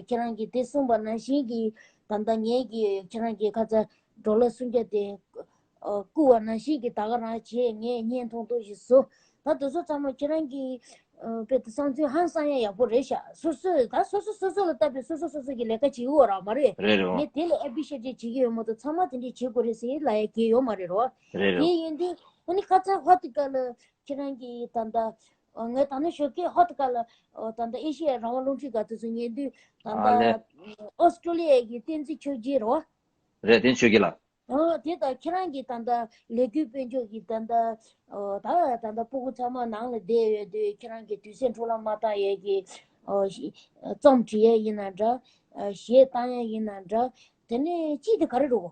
ཁྱེད་རང་གིས་དེ་གསུངས་པ་ནང་བཞིན་གྱི་ད་ལྟ་ངས་ཀྱི་ཁྱེད་རང་གི་ཁ་སང་ཌོ་ལར་སུམ་བརྒྱ་དེ་ཨ་བསྐུར་བ་ནང་བཞིན་གྱི་ད་ག་རང་བྱས། ངས་བརྙན་ཐུང་ཐུང་ཞིག་བཟོ། ད་དེ་ཚོ་ཚང་མ་ཁྱེད་རང་གི་ཨ་དཔེ་དེ་བསམ་ཚུལ་ཧང་སང་ཡ་ཡག་པོ་རེད་ཤག་སོ་སོས་ད་སོ་སོ་སོ་སོ་ལ་ལྟ་བའི་སོ་སོ་སོ་སོ་གི་ལས་ཀ་བྱེད་ཀྱི་ཡོད་ར་མ་རེད། རེད་རེད། ངས་དེ་ལ་ཨེ་པི་ཤེ་ཊི་བྱེད་ཀྱི་ཡོད་མ་གཏོགས་ཚང་མ་དེ་འདྲས་བྱེད་དགོས་རེད་ཟེར་ལབ་ཡ་གི་ཡོད་མ་རེད་རོ། རེད་རེད། དེ་ཡིན་དུས་ཨ་ནི་ཁ་སང་ཧོ་ཏི་ཀ་ལ་ཁྱེད་རང་གི་ད་ལྟ་ཨ་ངས་ད་ནི་ཞོགས་ཀས་ཧོ་ཏི་ཀ་ལ་ཨ་ད་ལྟ་ཨེ་ཤེ་ཡ་རང་དབང་རླུང་འཕྲིན་ཁང་དེ་ཚོ་ཉན་དུས་ད་ཨ་ལེ། ལྟ་ཨོ་སི་ཀྲོ་ལི་ཡ་གི་བསྟན་འཛིན་ཆོས་རྒྱལ་རོ། རེད། བསྟན་ཆོས་རྒྱལ་ལགས། ཨོ་དེ་ད་ཁྱེད་རང་གི་ད་ལྟ་ལས་འགུལ་སྤེལ་ཕྱོགས་ཀྱི་ད་ལྟ་ཨོ་ད་ད་ལྟ་སྤུ་གུ་ཚང་མ་ནང་ལ་བསྡད་ཡོད་དུས་ཁྱེད་རང་གི་དུས་ཚོད་འཕྲོ་བརླག་མ་བཏང་ཡས་ཀྱི་ཨོ་ཤི་རྩོམ་བྲིས་ཡས་ཡིན་ན་འདྲ། ཨ་གཞས་བཏང་ཡས་ཡིན་ན་འདྲ། དེ་ནས་ཅི་དེ་ག་རེ་རོ།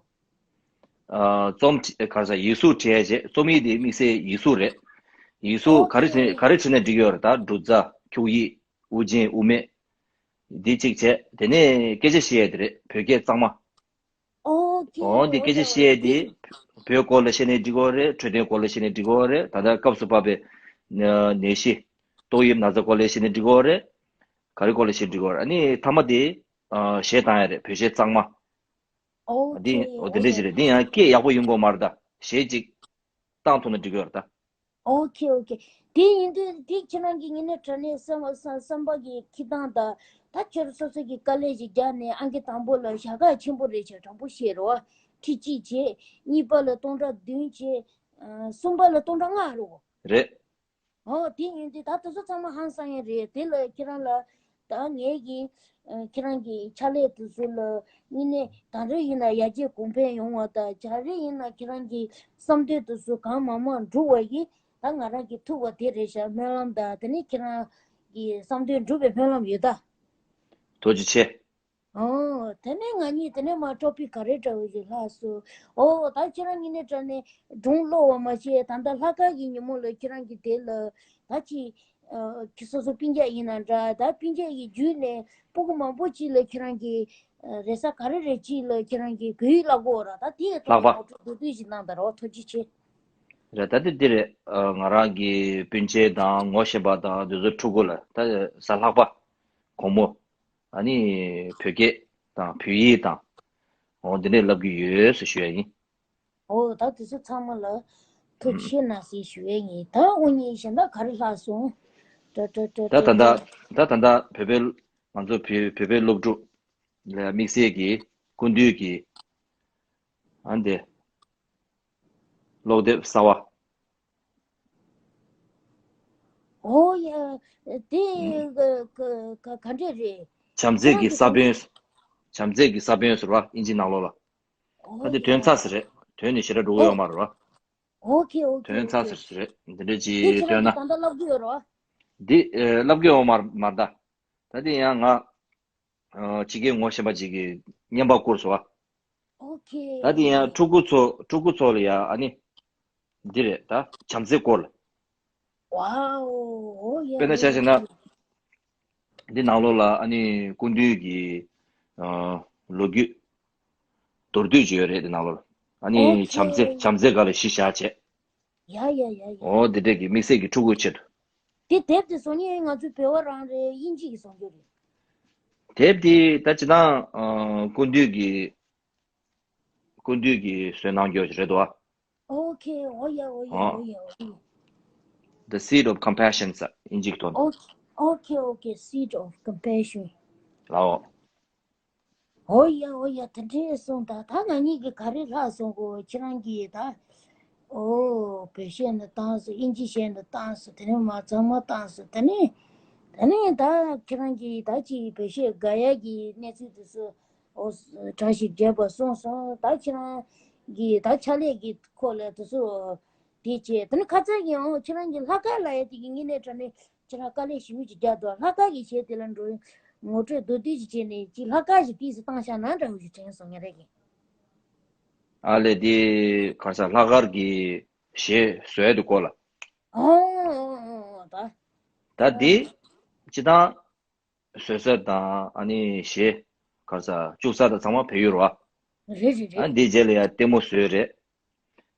ཨ་རྩོམ་བྲི་ག་རེ་ཟ་ཡིག་གཟུགས་བྲིས་ཡས་བྱས། རྩོམ་ཡིག་དེ་དམིགས་བསལ་ཡིག་གཟུགས་རེད། ཡིག་གཟུགས་ཨོ་ག་རེ་བྲིས་ཨོ་ག་རེ་བྲིས་ན་འགྲིག་གི་ཡོད་རེད། ད་འབྲུ་ཚ་འཁྱུག་ཡིག་དབུ་ཅན་དབུ་མེད་འདི་གཅིག་བྱས། དེ་ནས་སྐད་ཆ་བཤད་ཡས་དེ་རེད། བོད་སྐད་གཙང་མ། ཨོ་ཁེ། ཨོ་འདི་ཨོ་སྐད་ཆ་ཡ་བཤད་ཡས་དེ་དེ་བོད་སྐོར་ལ་བཤད་ནས་འགྲིག་གི་རེད། འཕྲོད་བསྟེན་སྐོར་ལ་བཤད་ནས་འགྲིག་གི་རེད། ད་ལྟ་སྐབས་སུ་བབས་པའི་ནད་གཞི་ཏོག་དབྱིབས་ན་ཚ་སྐོར་ལ་བཤད་ནས་འགྲིག་གི་རེད། ག་རེ་སྐོར་ལ་བཤད་འགྲིག་གི་རེད། ཨ་ནི་མཐའ་མ་དེ་ཨ་གཞས་བཏང་ཡས་རེད། བོད་གཞས་གཙང་མ། ཨོ་འདི་ཁེ་ཨོ་དེ་ཨོ་འདྲས་ཁེ། ཅིག་རེད། འདི་ཡང་སྐད་ཡག་པོ་ཡོང་གི་ཡོད་མ་རེད། ད་གཞས་ཅིག་བཏང་ཐུབ་ན་འགྲིག་གི་ཡོད་རེད་ད། ཨོ་ཁེ་ཨོ་ཁེ། དེ་ཡིན་དུས་དེ་ཁྱེད་རང་གི་ངེས་ནས་དྲ་གནས་བསམ་བསམ་བསམ་པ་གི་ཁེ་དང་ད་ད་ཁྱོད་སོ་སོ་གི་དཀའ་ལས་ཞིག་རྒྱག་ནས་ཨང་ཀི་དང་པོ་ལ་ཞྭ་སྒག་ཆེན་པོ་རེད་བྱས། དྲང་པོ་བཤད་རོགས། ཁྲི་གཅིག་བྱས། གཉིས་པ་ལ་སྟོང་ཕྲག་བདུན་བྱས། ཨ་གསུམ་པ་ལ་སྟོང་ཕྲག་ལྔ་རོ། རེད། ཨོ་དེ་ཡིན་དུས་ད་དེ་ཚོ་ཚང་མ་ཧང་སང་ཡ་རེད། དེ་ལ་ཁྱེད་རང་ལ་ད་ངས་ཀྱི་ཨ་ཁྱེད་རང་གི་ཕྱག་ལས་དེ་ཚོ་ལ་དངོས་གནས་གང་རེ་ཡིན་ན་ཡར་རྒྱས་གོང་འཕེལ་ཡོང་བ་དང་། ག་རེ་ཡིན་ན་ཁྱེད་རང་གི་བསམ་འདུན་དེ་ཚོ་གང་མང་མང་འགྲུབ་པ་ཡིན། ད་ང་རང་གི་ཐུགས་ལ་དེ་རེད་ཤག་སྨོན་ལམ་དང་། དེ་ནས་ཁྱེད་རང་གི་བསམ་འདུན་འགྲུབ་པའི་སྨོན་ལམ་ཡོད་ད། ཐུགས་རྗེ་ཆེ། ཨོ། དེ་ནས་ང་གཉིས་དེ་ནས་མར་ཊོ་པིག་ག་རེ་འདྲ་བོ་ཞིག་ལྷག་སོང་། ཨོ་ད་ཁྱེད་རང་གཉིས་ནས་དྲ་ནས་སྒྲུང་ཀློག་པ་མ་བྱས། ད་ལྟ་ལྷག་དཀར་གྱི་ཉིན་མོ་ལ་ཁྱེད་རང་གིས་དེ་ལ་ད་ཅི་ཨ་ཁྱེད་སོ་སོ་སྤུན་ཀྱག་ཡིན་ན་འདྲ། ད་སྤུན་ཀྱག་གི་བརྒྱུད་ནས་སྤུ་གུ་མང་པོ་ཅིག་ལ་ཁྱེད་རང་གིས་ཨ་རེས་གཟའ་ག་རེ་རེ་ཅིག་ལ་ཁྱེད་རང་གིས་གོ་ཡིག་བསླབ་དགོས་ར། ད་དེ་ཡི་ཐོག་ལྷག་པ། ནས་ངོ་སྤྲོད་མདོར་བསྡུས་ཤིག་གནང་དང་རོགས། ཐུགས་རྗེ་ཆེ། རེད། ད་དེ་འདི་རེད། ཨ་ང་རང་གི་སྤུན་མཆེད་དང་ངོ་ཤེས་པ་དང་དེ་ཚོ་ཕྲུ་གུ་ལ་ད་གཟའ་ལྷག་པ་དགོང་མོ། ཨ་ནི་བོད་སྐད་དང་བོད་ཡིག་དང་འོ་འདི་འདྲས་བསླབ་ཀྱི་ཡོད་ཟེར་ཞུ་ཡ་ཡིན། ཨོ་ད་དེ་ཚོ་ཚང་མ་ལ་ཐུགས་ཆེ་གནང་ཟེར་ཞུ་ཡ་ཡིན། ད་དངོས་གནས་གཞན་དག་ག་རེ་ལྷག་སོང་། ཏྲ་ཏྲ་ཏྲ་ད་ད་ལྟ་ད་ད་ལྟ་བོད་པའི་ང་ཚོ་བོད་བོད་པའི་སློབ་ཕྲུག་ལ་དམིགས་བསལ་གྱི་སྐུ་མདུན་གྱི་ཨ་འདི་ཀློག་དེབ་གསར་བ། ཨོ་ཡ། དེ་ག་ག་ག་འདྲས་རེད། བྱམས་བརྩེ་གི་ས་བོན། བྱམས་བརྩེ་གི་ས་བོན་ཟེར་བ་ཨིན་ཇི་ནང་ལོགས་ལ། ཨོ་ད་དེ་ཡ། དོན་ཚ་ཟེར་རེད། དོན་ནི་ཞེ་དྲག་འགྲོ་གི་ཡོད་མ་རེད་བ། ཨོ་ཁེ་ཨོ་ཁེ་དོན་ཨོ་ཚ་ཁེ། ཟེར་ཟེར་རེད། འདི་འདྲས་ཅིག་དེ་ཁྱེད་རང་བཏོན་ན། གིས་ད་ལྟ་བསླབ་ཀྱི་ཡོད་རེད་བ། འདི་ཨེ་བསླབ་ཀྱི་ཡོད་མ་མ་རེད་ད། ད་དེ་ཡང་ང་ཨ་ཕྱི་རྒྱལ་ངོ་ཤེས་པ་ཅིག་གིས་བརྙན་པར་བསྐུར་སོང་བ། ཨོ་ཁེ། ད་དེ་ཡང་ཕྲུ་གུ་ཚོ་ཕྲུ་གུ་ཚོ་ལ་ཡ་ཨ་ནི་འདི་རེད་ད། བྱམས་བརྩེ་སྐོར་ལ། ཝའོ། ཨོ་ཡ། དཔེར་ན་ཆ་བཞག་ན། འདི་ནང་ལོགས་ལ་ཨ་ནི་སྐུ་མདུན་གྱི་ཨ་ལོ་རྒྱུས། མདོར་བསྡུས་ཅིག་ཡོད་རེད་དེ་ནང་ལོགས་ལ། ཨ་ནི་ཨོ་ཁེ། བྱམས་བརྩེ་བྱམས་བརྩེ་སྒང་ལ་གཞི་བཞག་བྱས། ཡ་ཡ་ཡ་ཡ། ཨོ་དེ་འདྲས་ཀྱི་དམིགས་བསལ་གྱི་ཕྲུ་གུའི་ཆེད་དུ། དེ་དེབ་དེ་བཟོ་མཁན་ང་ཚོའི་བོད་པ་རང་རེད། དབྱིན་ཇི་གིས་བཟོ་རྒྱུ་རེད། དེབ་དེ་ད་སྤྱིར་བཏང་ཨ་སྐུ་མདུན་གྱི་སྐུ་མདུན་གྱིས་བཟོས་གནང་རྒྱུ་རེད་དོ། ཨོ་ཁེ། ཨོ་ཡ་ཨོ་ཡ་ཨོ་ཨོ་ཡ་ཨོ་ཡ། The Seed of Compassion ཟེར་དབྱིན་ཇིའི་ཐོག་ནས། ཨོ་ཁེ་ཨོ་ཁེ། Seed of Compassion ལའོ། ཨོ་ཡ་ཨོ་ཡ། དེ་འདྲས་སོང་། ད་ད་ང་གཉིས་ཀྱི་ག་རེ་ལྷག་སོང་གོ། ཁྱེད་རང་གིས་ད། ཨོ་བོད་གཞས་འདི་བཏང་སོང་། དབྱིན་ཇི་གཞས་འདི་བཏང་སོང་། དེ་ནས་མ་ཚང་མ་བཏང་སོང་། དེ་ནས་དེ་ནས་ད་ཁྱེད་རང་གིས་ད་ཅིག་བོད་གཞས་དགའ་ཡག་གི་གནས་ཚུལ་དེ་ཚོ་ཨོ་གྲ་ཞིག་བརྒྱབ་པ་གསུངས་སོང་། ད་ཁྱེད་རང་གིས་ད་ཕྱག་ལས་ཀྱི་སྐོར་ལ་དེ་ཚོ་དེ་བྱས། དེ་ནས་ཁ་ཚ་གིས་ཨོ་ཁྱེད་རང་གིས་ལྷག་དཀར་ལབ་ཡ་དེ་གི་དངོས་གནས་དྲང་གནས་ཁྱེད་རང་དཀའ་ལས་ཞེ་པོ་ཅིག་བརྒྱབ་འདུག། ལྷག་དཀར་གྱི་གཞས་དེ་ལ་འགྲོ་ངོ་སྤྲོད་མདོར་བསྡུས་ཅིག་བྱས་ནས་ཅིག་ལྷག་དཀར་ཞིག་ཏོག་ཙམ་བཏང་ཤག་ན་འདྲ་བོ་ཞིག་དྲན་སོང་། ངས་རེད་གི། ཨ་ལས་དེ་ག་ས་ལྷག་དཀར་གྱི་གཞས་བཟོ་ཡ་དེ་སྐོར་ལ། ཨོ་ཨོ་ཨོ་ཨོ་ད། ད་དེ་སྤྱིར་བཏང་བཟོ་ས་དང་ཨ་ནི་གཞས་ག་ས་བཅུག་ས་དང་ཚང་མ་བལ་ཡུལ་རེད་བ། རེད་རེད་ཨ་རེད། འདི་རྗེས་ལ་ཡ་ལྟད་མོ་བཟོས་རེད།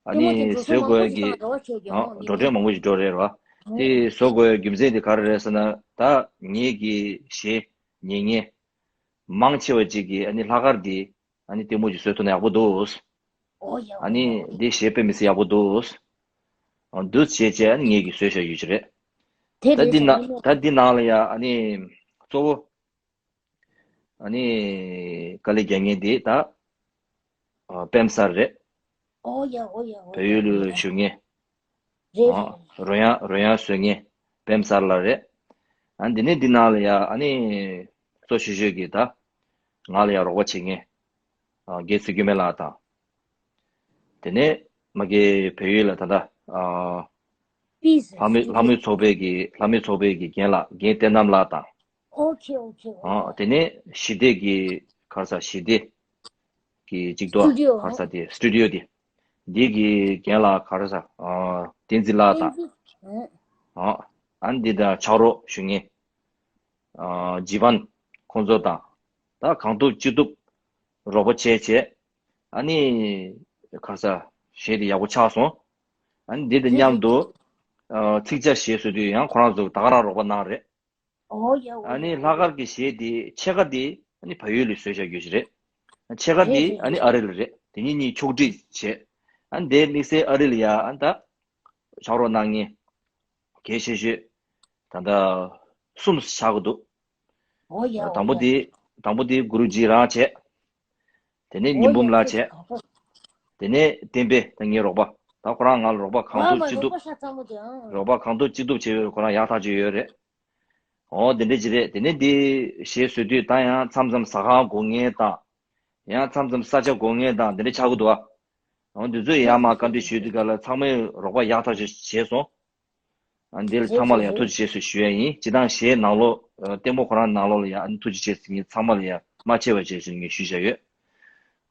ཨ་ལྟད་མོ་དེ་ནི་འགྲོ་སོང་བཟོ་མང་པོ་དགོས་ཞིག་ཀྱི་དང་འགྲོ་བ་བྱས་ཀྱི་ཨ་ཨོ་འགྲོ་ནི་གྲོན་མང་པོ་ཞིག་འགྲོ་རེད་བ། ཨོ་དེ་བཟོ་དགོས་རྒྱུ་མཚན་དེ་ག་རེ་རེད་ཟེར་ན། ད་ངེད་ཀྱི་གཞས་ཉན་མཁན་མང་ཆེ་བ་ཅིག་གིས་ཨ་ནི་ལྷག་དཀར་འདི་ཨ་ནི་ལྟད་མོ་ཅིག་བཟོས་ཐུབ་ན་ཡག་པོ་འདུག། ཨོ་ཡ་ཨ་ནི་ཨོ་ཡ་འདི་གཞས་དཔེ་མི་སྲིད་ཡག་པོ་འདུག། ཨ་འདུག་བྱས་བྱས་ཨ་ནི་ངེད་ཀྱིས་བཟོས་བཞག་ཡོད་ཀྱི་རེད། དེ་ད་རེད་འདི་ཟེར་ནང་ཡིན་ནོ། ད་འདི་ནང་ལ་ཡ་ཨ་ནི་གཙོ་བོ་ཨ་ནི་དཀའ་ལས་རྒྱག་མཁན་འདི་ད་ཨ་པེམ་སར་རེད། ཨོ་ཡ་ཨོ་ཡ་ཨོ་བལ་ཡ་ཡུལ་ཨོ་ལ་ཡ། བཞུགས་མཁན། རེད་ཨ་རེད་རེད། རོལ་དབྱངས་རོལ་དབྱངས་བཟོ་མཁན་པེམ་སར་ལགས་རེད། ཨ་འདི་ནས་འདི་ནང་ལ་ཡ་ཨ་ནི་གཙོ་ཆེ་ཤོས་ཀྱི་ད་ང་ལ་ཡ་རོགས་པ་བྱེད་མཁན་ཨ་དགེ་ཚུལ་སྐྱིད་མེ་ལགས་དང་། དེ་ནས་མ་གི་བལ་ཡུལ་ལ་ད་ལྟ་ཨ་པིས་ལྷ་མོའི་ལྷ་མོའི་ཚོགས་པའི་གི་ལྷ་མོའི་ཚོགས་པའི་གི་རྒན་ལགས། རྒན་བསྟན་རྣམ་ལགས་དང་། ཨོ་ཁེ་ཨོ་ཁེ་ཨོ་ཨ་ཁེ། དེ་ནས་ཞི་བདེ་གི་ག་རེ་ཟ་ཞི་བདེ་གི་གཅིག་ཏུ་སི་ཊུ་ཌི་ཡོ་ག་རེ་ཟ་དེ་སི་ཊུ་ཌི་ཡོ་དེ། འདི་གི་རྒན་ལགས་ག་རེ་ཟ་ཨ་བསྟན་འཛིན་ལགས་དང་། བསྟན་འཛིན། ཨ་ཨ་འདི་དང་ཕྱག་རོགས་ཞུ་མཁན་ཨ་ཇི་ཝན་ཁོང་ཚོ་དང་། ད་གང་ཐུབ་ཅི་ཐུབ་རོགས་པ་བྱས་བྱས། ཨ་ནི་ག་རེ་ཟ་གཞས་དེ་ཡག་པོ་ཆགས་སོང་། ཨ་ནི་འདི་དང་མཉམ་དུ་ཨ་ཚིག་ཇ་གཞས་བཟོ་དུས་ཡང་ཁོ་རང་ཚོ་ད་ག་རང་རོགས་པ་གནང་རེད། ཨོ་ཡ་ཨོ་ཨ་ནི་ཡ་ལྷག་ཨོ་ཡ། དཀར་གྱི་གཞས་དེ་ཕྱེད་ཀ་དེ་ཨ་ནི་བལ་ཡུལ་ལ་བཟོས་བཞག་རྒྱུ་ཞིག་རེད། ཕྱེད་ཀ་རེད་དེ་རེད་ཨ་ནི་རེད། ཨ་རི་ལ་རེད། དེ་གཉིས་གཉིས་ཕྱོགས་སྒྲིག་བྱས། ཨ་ནི་དེ་དམིགས་བསལ་ཨ་རི་ལ་ཡ་ཨ་ནི་ད་ཕྱག་རོགས་གནང་མཁན་གལ་ཆེ་ཤོས་ད་ལྟ་གསུམ་ཆགས་ཀྱི་འདུག། ཨོ་ཡ་ཨོ་དང་པོ་ཡ། དེ་དང་པོ་དེ་གུ་རུ་ཇི་རང་བྱས། དེ་ནས་ཉི་འོ་ཡ་འབུམ་ལགས་ཁྱེད་བྱས། གང་ལྟར། དེ་ནས་བསྟན་པའི་ད་ངའི་རོགས་པ། ད་ཁོ་རང་ང་ལ་རོགས་པ་གང་ཐུབ་ཅི་ཐུབ། རོགས་པ་གང་ཐུབ་ཅི་ཐུབ་བྱས་ཡོད། ཁོ་རང་ཡག་ཐག་ཆོད་ཡོད་རེད། འོ་དེ་འདྲ་ཅིག་རེད། དེ་ནས་འདི་གཞས་བཟོ་དུས་ད་ཡང་མཚམས་མཚམས་ཟ་ཁང་དགོས་ངེས་དང་། ཡང་མཚམས་མཚམས་ས་ཆ་དགོས་ངེས་དང་དེ་འདྲ་ཆགས་ཀྱི་འདུག་ཨ། འོ་འདི་ཚོས་ཡར་མར་བཀའ་འདྲི་ཞུས་དུས་ག་ལ་ཚང་མས་རོགས་པ་ཡག་ཐག་ཆོད་བྱས་སོང་། ཨ་འདིར་ཚང་མ་ལ་ཡང་ཐུགས་རྗེ་ཆེ་ཞུ་ཞུ་ཡ་ཡིན། སྤྱིར་བཏང་གཞས་ནང་ལོགས་ཨ་ལྟད་མོ་ཁོ་རང་ནང་ལོགས་ལ་ཡང་ཨ་ནི་ཐུགས་རྗེ་ཆེ་ཟེར་མཁན་ཚང་མ་ལ་ཡང་མ་ཆད་པ་བྱས་ཟེར་ངས་ཞུས་བཞག་ཡོད།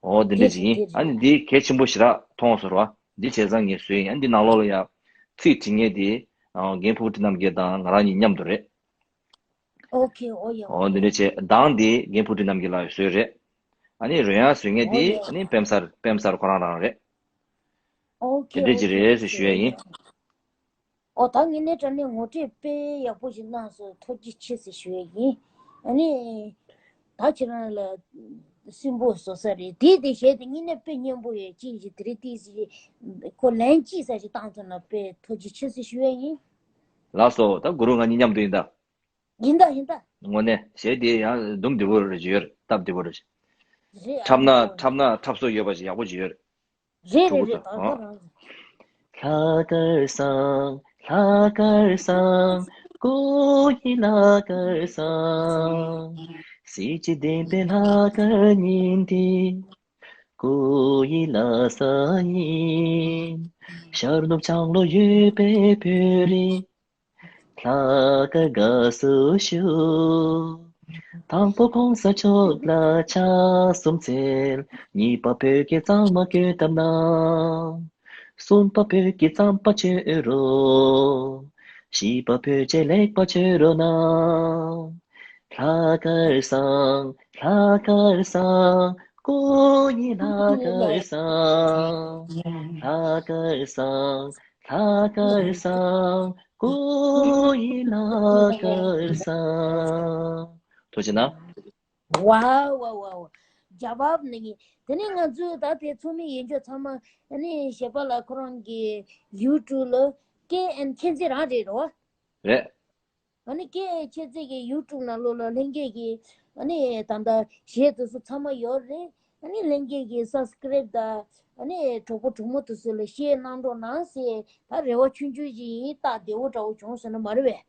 འོ་འདི་འདྲ་ཞིག་ཡིན། ཨ་ནི་འདི་གལ་ཆེན་པོ་ཞེ་དྲག་མཐོང་སོང་ར། འདི་བྱས་ཙང་ངས་བཟོས་ཡིན། ཨ་ནི་འདི་ནང་ལོགས་ལ་ཡང་ཚིག་བྲིས་མཁན་དེ་ཨ་རྒན་ཕུར་བུ་ཁྲིད་རྣམ་རྒྱལ་དང་ང་རང་གཉིས་མཉམ་དུ་རེད། ཨོ་ཁེ་ཨོ་ཡ་ཨོ་འདི་འདྲ་བྱས། གདངས་དེ་རྒན་ཕུར་བུ་ཁྲིད་རྣམ་རྒྱལ་ལགས་བཟོས་རེད། ཨ་ནི་རོལ་དབྱངས་བཟོས་མཁན་དེ་ཨ་ནི་པེམ་སར་པེམ་སར་ཁོ་རང་རང་རེད། ཨོ་དེ་ཁེ་འདྲ་ཨོ་ཅིག་ཁེ་རེད་ཟེར་ཞུ་ཡ་ཡིན། ཨོ་ད་ངས་ནས་དྲ་ནས་ངོ་སྤྲོད་དཔེ་ཡག་པོ་ཞིག་གནང་སོང་། ཐུགས་རྗེ་ཆེ་ཟེར་ཞུ་ཡ་ཡིན། ཨ་ནི་ད་ཁྱེད་རང་ལ་སུན་པོ་བཟོ་ས་རེད། དེ་དེ་གཞས་དེ་དངོས་གནས་དཔེ་སྙན་པོ་ཡོད། ཅིག་ཞིག་དེ་རིང་ཏིག་ཞིག་ཁོ་ལན་གཅིག་ས་ཞིག་བཏང་ཐུབ་ན་དཔེ་ཐུགས་རྗེ་ཆེ་ཟེར་ཞུ་ཡ་ཡིན། ལགས་སོ། ད་གུ་རུ་ང་གཉིས་མཉམ་དུ་ཡིན་ད། ཡིན་ད་ཡིན་ད། དངོས་གནས་གཞས་དེ་ཡང་འདུམ་བདེ་པོ་རེ་ཡོད་རེད། སྟབས་བདེ་པོ་རེད། རེད་ཨ། འཁྲབ་ན་འཁྲབ་ན་འཁྲབ་སོ་ཡོད་པ་ཞིག་ཡག་པོ་ཞིག་ཡོད་རེད། རེད་རེད་རེད། ད་ད་རང་། ལྷག་དཀར་བཟང་ལྷག་དཀར་བཟང་། སྐུ་ཡི་ལྷག་དཀར་བཟང་། གཟི་བརྗིད་ལྡན་པའི་ལྷག་དཀར་ཉིན་དེ། སྐུ་ཡི་ལྷ་ས་ཡིན། ཤར་ནུབ་བྱང་ལོགས་ཡོད་པའི་བོད་རིགས། ལྷག་དཀར་དགའ་བསུ་ཞུ། དང་པོ་གོང་ས་མཆོག་ལ་ཕྱག་གསུམ་འཚལ། གཉིས་པ་བོད་ཀྱི་གཙང་མ་བཀོད་ཐབས་གནང་། གསུམ་པ་བོད་ཀྱི་རྩམ་པ་མཆོད་རོགས། བྱིས་པ་བོད་ཆས་ལེགས་པར་མཆོད་རོགས་གནང་། ལྷག་དཀར་བཟང་། ལྷག་དཀར་བཟང་། སྐུ་ཡི་ལྷག་དཀར་བཟང་། ལྷག་དཀར་བཟང་། ལྷག་དཀར་བཟང་། སྐུ་ཡི་ལྷག་དཀར་བཟང་། ཐུགས་རྗེ་གནང་། ཝའོ་ཝའོ་ཝའོ། རྒྱ་བབ་ནི་ངེ། དེ་ནས་ང་ཚོས་ད་དེ་ཚོགས་མི་ཡིན་ཆོག་ཚང་མ་ཨ་ནི་གཞས་པ་ལགས་ཁོ་རང་གི་ཡུ་ཊུབ་ལ་ཀེ་ཨེན་མཁྱེན་བརྩེ་རང་རེད་རོ། རེད། ཨ་ནི་ཀེ་ཨེན་མཁྱེན་བརྩེ་གི་ཡུ་ཊུབ་ནང་ལོགས་ལ་ལྷན་རྒྱས་ཀྱི་ཨ་ནི་ད་ལྟ་གཞས་དེ་ཚོ་ཚང་མ་ཡོད་རེད། ཨ་ནི་ལྷན་རྒྱས་ཀྱི་སབ་སི་ཀི་རེབ་དང་ཨ་ནི་གྲོགས་པོ་གྲོགས་མོ་དེ་ཚོ་ལ་ཤེར་གནང་རོགས་གནང་ཟེར་ད་རེ་བ་ཆུང་ཆུང་ཞིག་ཡིན། སྟབས་བདེ་བོ་འདྲ་བོ་བྱུང་སོང་ན་མ་རེད་པས།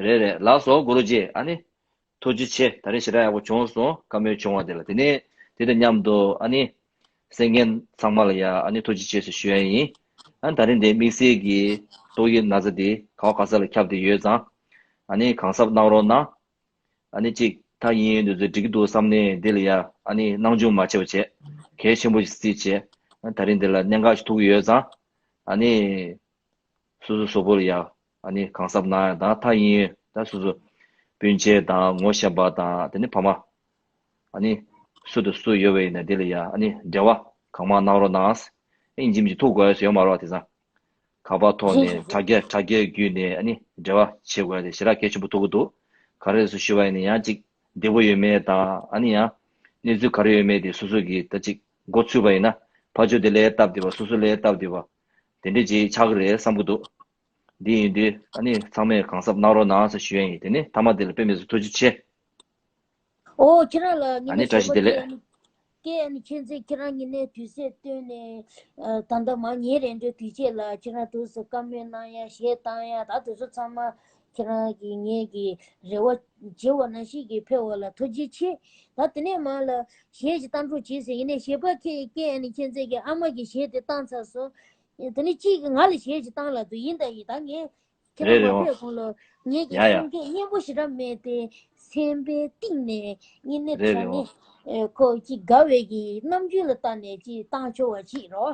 རེད་རེད། ལགས་སོ་གུ་རུ་ཇི། ཨ་ནི། ཐུགས་རྗེ་ཆེ། ད་རེས་ཞེ་དྲག་ཡག་པོ་བྱུང་སོང་། བཀའ་མོལ་བྱུང་བ་དེ་ལ། དེ་ནས་དེ་དང་མཉམ་དུ་ཨ་ནི་གསན་མཁན་ཚང་མ་ལ་ཡ་ཨ་ནི་ཐུགས་རྗེ་ཆེ་ཟེར་ཞུ་ཡ་ཡིན། ཨ་ནི་ད་རིང་འདི་དམིགས་བསལ་གྱི་ཏོག་དབྱིབས་ན་ཚ་འདི་ག་བ་ག་ས་ལ་ཁྱབ་བསྡད་ཡོད་ཙང་། ཨ་ནི་གང་གཟབ་གནང་རོགས་གནང་། ཨ་ནི་གཅིག་ད་ཡིན་ཡོད་འདི་ཚོ་འགྲིག་གི་འདུག་བསམ་ནས་འདི་ལ་ཡ་ཨ་ནི་སྣང་ཆུང་མ་བྱེད་པ་བྱས། གལ་ཆེན་པོ་ཞིག་བརྩིས་བྱས། ཨ་ད་རིང་འདི་ལ་གནད་འགག་ཞིག་ཐུག་གི་ཡོད་ཙང་། ཨ་ནི། སོ་སོ་སོ་པོ་ལ་ཡ་ཨ་ནི་གང་གཟབ་གནང་ཡ་དང་། ད་ཡིན་ད་སོ་སོ་སྤུན་མཆེད་དང་ངོ་ཤེས་པ་དང་། དེ་ནི་ཕ་མ། ཨ་ནི་སུ་དང་སུ་ཡོད་པ་ཡིན་ན་དེ་ལ་ཡ་ཨ་ནི་འབྲེལ་བ་གང་མང་གནང་རོགས་གནང་། ཨིན་ཇི་མི་ཐུག་དགོས་ཡ་ཡོད་མ་རེད་པ། དེང་སང་ཁ་པར་ཐོག་ནས་དྲ་རྒྱ་དྲ་རྒྱ་བརྒྱུད་ནས་ཨ་ནི་འབྲེལ་བ་བྱེད་དགོས་ཡ་དེ་ཞེ་དྲག་གལ་ཆེན་པོ་ཐུག་གི་འདུག་ག་རེ་ཟེར་ཞུ་བ་ཡིན་ན་ཡང་གཅིག་བདེ་པོ་ཡོད་མེད་དང་། ཨ་ནི་ཡང་གནས་ཚུལ་ག་རེ་ཡོད་མེད་དེ་སོ་སོ་གིས་ད་གཅིག་མགོ་ཚོས་པ་ཡིན་ན་ཕར་ཕྱོགས་དེ་ལས་སྟབས་བདེ་བ། སོ་སོ་ལས་སྟབས་བདེ་བ། དེ་འདྲས་ཅིག་ཆགས་ཀྱི་རེད་བསམ་གྱི་འདུག་འདི་ཡིན་དུས་ཨ་ནི་ཚང་མས་གང་གཟབ་གནང་རོགས་གནང་ཟེར་ཞུ་ཡ་ཡིན། དེ་ནི་མཐའ་མ་དེ་ལ་དཔེ་མི་སྲིད་ཐུགས་རྗེ་ཆེ། ཨོ་ཁྱེད་རང་ལ་ངས་ཨ་ནི་ནི་བཀྲ་ཤིས་བདེ་ལེགས། ཀེ་ཨེན་མཁྱེན་བརྩེ། ཁྱེད་རང་ངས་ནས་དུས་ཚོད་བཏོན་ནས་ཨ་ད་ལྟ་མ་ཉེ་རེ་འགྲོ་དུས་ཆེད་ལ་ཁྱེད་རང་དུས་སུ་བཀའ་མོལ་གནང་ཡ། གཞས་བཏང་ཡ། ད་དུས་ཚོད་ཚང་མ་ཁྱེད་རང་གིས་ངེད་ཀྱི་རེ་བ་བྱེད་པ་ནང་བཞིན་གྱི་ཕེབས་པ་ལ་ཐུགས་རྗེ་ཆེ། ད་དེ་ནས་མར་ལ་གཞས་ཞིག་བཏང་རོགས་བྱེད་ཟེར། ཡིན་ནའི་གཞས་པ་ཁྱེད་ཀེ་ཨེན་མཁྱེན་བརྩེ་གི་ཨ་མ་གི་གཞས་དེ་བཏང་ཚར་སོང་། དེ་ནས་གཅིག་གིས་ང་ལ་གཞས་ཞིག་བཏང་ལབ་འདུག་ཡིན་དང་ཡིན་ད་ངས་ཁྱེད་རང་མ་ཕེབས་གོང་ལ་ངེད་ཀྱི་ཡ་ཡ་སེམས་སྐད་སྙན་པོ་ཞེ་དྲག་མེད་དེ། སེམས་པའི་གཏིང་ནས་ངེད་ནས་རེད་ད་རེད་ངས་ཨེ་ཁོ་ཅིག་དགའ་བའི་གི་རྣམ་འགྱུར་ལ་བལྟས་ནས་ཅིག་བཏང་ཆོག་པ་ཅིག་རོ།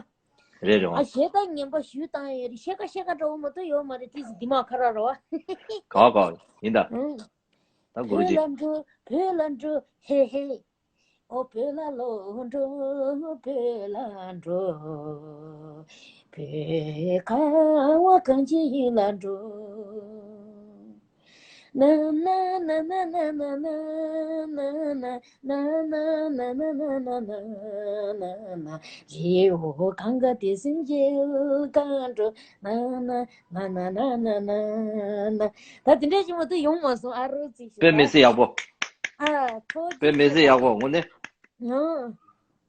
རེད་རེད་ཨ་བ། གཞས་ད་ངན་པ་ཞུ་བཏང་ཡོད་རེད། ཤེལ་ཀ་ཤེལ་ཀ་འདྲ་བོ་མ་གཏོགས་ཡོད་མ་རེད། ཏིས་འདི་མ་ཁ་ར་རོ། ག་ག་ཡིན་ད། ཨང་། ད་གུ་རུ་བོད་ཇི། ལ་འགྲོ། བོད་ལ་འགྲོ། ཧེ་ཧེ། ཨོ་བོད་ལ་ལོག་འགྲོ། བོད་ལ་འགྲོ། བོད་ཁ་བ་གངས་ཅན་ཡུལ་ལ་འགྲོ། ན་ན་ན་རི་བོ་གངས་དཀར་དེ་སེམས་ཀྱི་གངས་འགྲོ། ན་ན་ན་ན་ན་ན་ན་ན། ད་དེ་འདྲ་ཞིག་མ་གཏོགས་ཡོང་མ་སོང་། ཨ་རོ་ཙི་ཞིག་དཔེ་མི་སྲིད་ཡག་པོ། ཨ་ཐོ་དཔེ་མི་སྲིད་ཡག་པོ་དངོས་གནས། ཨང་།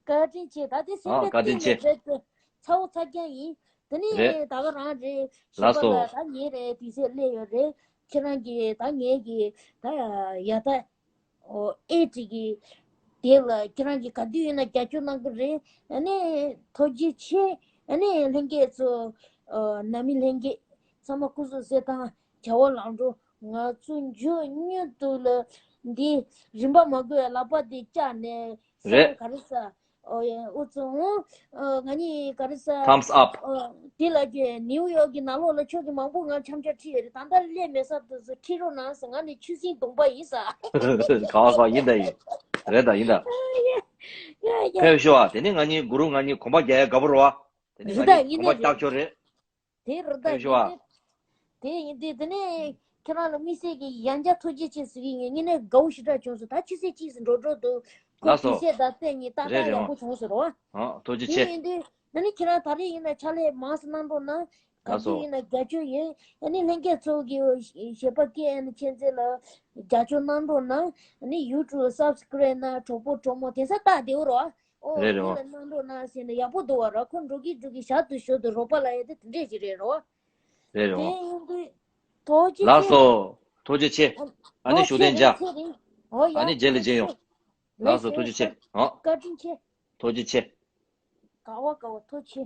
བཀའ་དྲིན་ཆེ། ད་དེ་སེམས་ཨ་པའི་བཀའ་དྲིན་གཏིང་ནས་ཆེ། རྦད་དེ་ཚ་བོ་ཚ་རྐྱང་ཡིན། དེ་ནས་རེད། ད་ག་རང་རེད། ཞོགས་ལགས་པ་སོ། ལ་ད་ཉིན་རེ་དུས་ཚོད་སླེབས་ཡོད་རེད། ཁྱེད་རང་གིས་ད་ངེད་ཀྱི་ད་ཡ་ད་ཨོ་ཨེ་ཀྲི་གི་དེ་ལ་ཁྱེད་རང་གིས་ག་དུས་ཡིན་ན་རྒྱབ་སྐྱོར་གནང་གི་རེད། ཨ་ནི་ཐུགས་རྗེ་ཆེ། ཨ་ནི་ལྷན་རྒྱས་ཚོ་ཨོ་ནང་མི་ལྷན་རྒྱས་ཚང་མ་སྐུ་གཟུགས་གསལ་ཐང་བྱ་བ་ལམ་འགྲོ། ང་ཚོ་མཇུག་མྱུར་དུ་ལ་འདི་རིན་པ་མ་དགོས་ལག་པ་འདི་བཅག་ནས་ས་རེད། ག་རེ་ས། ཨོ་ཡ་ཨུ་ཚོ་ཨོ་ང་གཉིས་ག་རེ་ས། Thumbs up། ཨོ་དེ་ལ་གི་ནིའུ་ཡོག་གི་ནང་ལོགས་ལ་ཁྱོད་ཀྱི་མང་པོ་ང་འཆམ་འཆམ་ཁྲིད་ཡོད་རེད། ད་ལྟ་སླེབས་མེད་ས་དུ་ཚོ་ཁྲིད་རོགས་གནང་ཟེར། ང་ནི་ཆུ་སྲིན་གདོང་པ་ཡིན་ས། ག་བ་ག་ཡིན་ད་ཡིན། རེད་ད་ཡིན་ད། ཡ་ཡ་ཡ། ཕེབས་ཤོག་ཨ། དེ་ནི་ང་གཉིས་གུ་རུ་ང་གཉིས་གོམ་པ་རྒྱག་ཡ་དགའ་པོ་རེད་བ། དེ་ནི་རེད་ང་ད་གཉིས་ཡིན་གོམ་པ་ནི་རྒྱག་རེད། ཆོག་རེད། དེ་རུ་ད་ཕེབས་ཤོག་ཨ། ཡིན་དེ། དེ་ཡིན་དེ། དེ་ནས་ཁྱེད་རང་ལ་དམིགས་བསལ་གྱི་ཡང་བསྐྱར་ཐུགས་རྗེ་ཆེ་ཟེར་གྱི་ཡིན། ངས་ནས་དགའ་བོ་ཞེ་དྲག་བྱུང་སོང་། ད་ཆུ་ཚོད་གཅིག་ཙམ་འགྲོ་འགྲོ་འདུག་ཁོ་ལགས་སོ། དུས་ཚོད་ད་བལྟས་ངས་ཏག་རེད་ཏག་རེད་ཡག་པོ་བ། བྱུང་སོང་རོ། ཨ་ཐུགས་རྗེ་དེ་ཆེ། ཡིན་དེ། ད་ནི་ཁྱེད་རང་ད་རེས་ཡིན་ན་ཕྱག་ལས་མང་ཙམ་གནང་རོགས་གནང་། ག་ལགས་སོ། དུས་ཡིན་ན་རྒྱབ་སྐྱོར་ཡིན། ཨ་ནི་ལྷན་རྒྱས་ཚོ་གི་གཞས་པ་ཀེ་ཨེན་མཁྱེན་བརྩེ་ལ་རྒྱབ་སྐྱོར་གནང་རོགས་གནང་། ཨ་ནི་ཡུ་ཊུབ་སབ་སི་ཀི་རེབ་གནང་། གྲོགས་པོ་གྲོགས་མོ་དེང་སང་སྟབས་བདེ་བོ་རོ། ཨོ་རེད་རེད་དེ་བ། ལ་གནང་རོགས་གནང་ཟེར་ནས་ཡག་པོ་འདུག་བ་ར། ཁོ་འགྲོ་གི་འགྲོ་གི་ཞག་ཏུ་ཞོ་དུ་རོགས་པ་ལ་ཡ་དེ་དེ་འདྲས་ཞིག་རེད་རོ། རེད་རེད་བ། དེ་ཡིན་དུས་ཐུགས་རྗེ་ཆེ། ལགས་སོ། ཐུགས་རྗེ་ཆེ། ཨ་ནི་ཨོ་བཞུགས་ཚེ་རིང་གདན་འཇགས། ཚེ་རིང་། ཨོ་ཡ། ཨ་ནི་རྗེས་ལ་མཇལ་ཡོང་། ལགས་སོ། ཐུགས་རྗེ་ཆེ། ཨོ། བཀའ་དྲིན་ཆེ། ཐུགས་རྗེ་ཆེ། དགའ་བ་དགའ་བ། ཐུགས་རྗེ་ཆེ།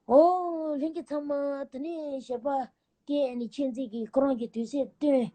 ཨོ་ལྷན་རྒྱས་ཚང་མ། དེ་ནས་གཞས་པ་ཀེ་ཨེན་མཁྱེན་བརྩེ་གིས་ཁོ་རང་གི་དུས་ཚོད་བཏོན།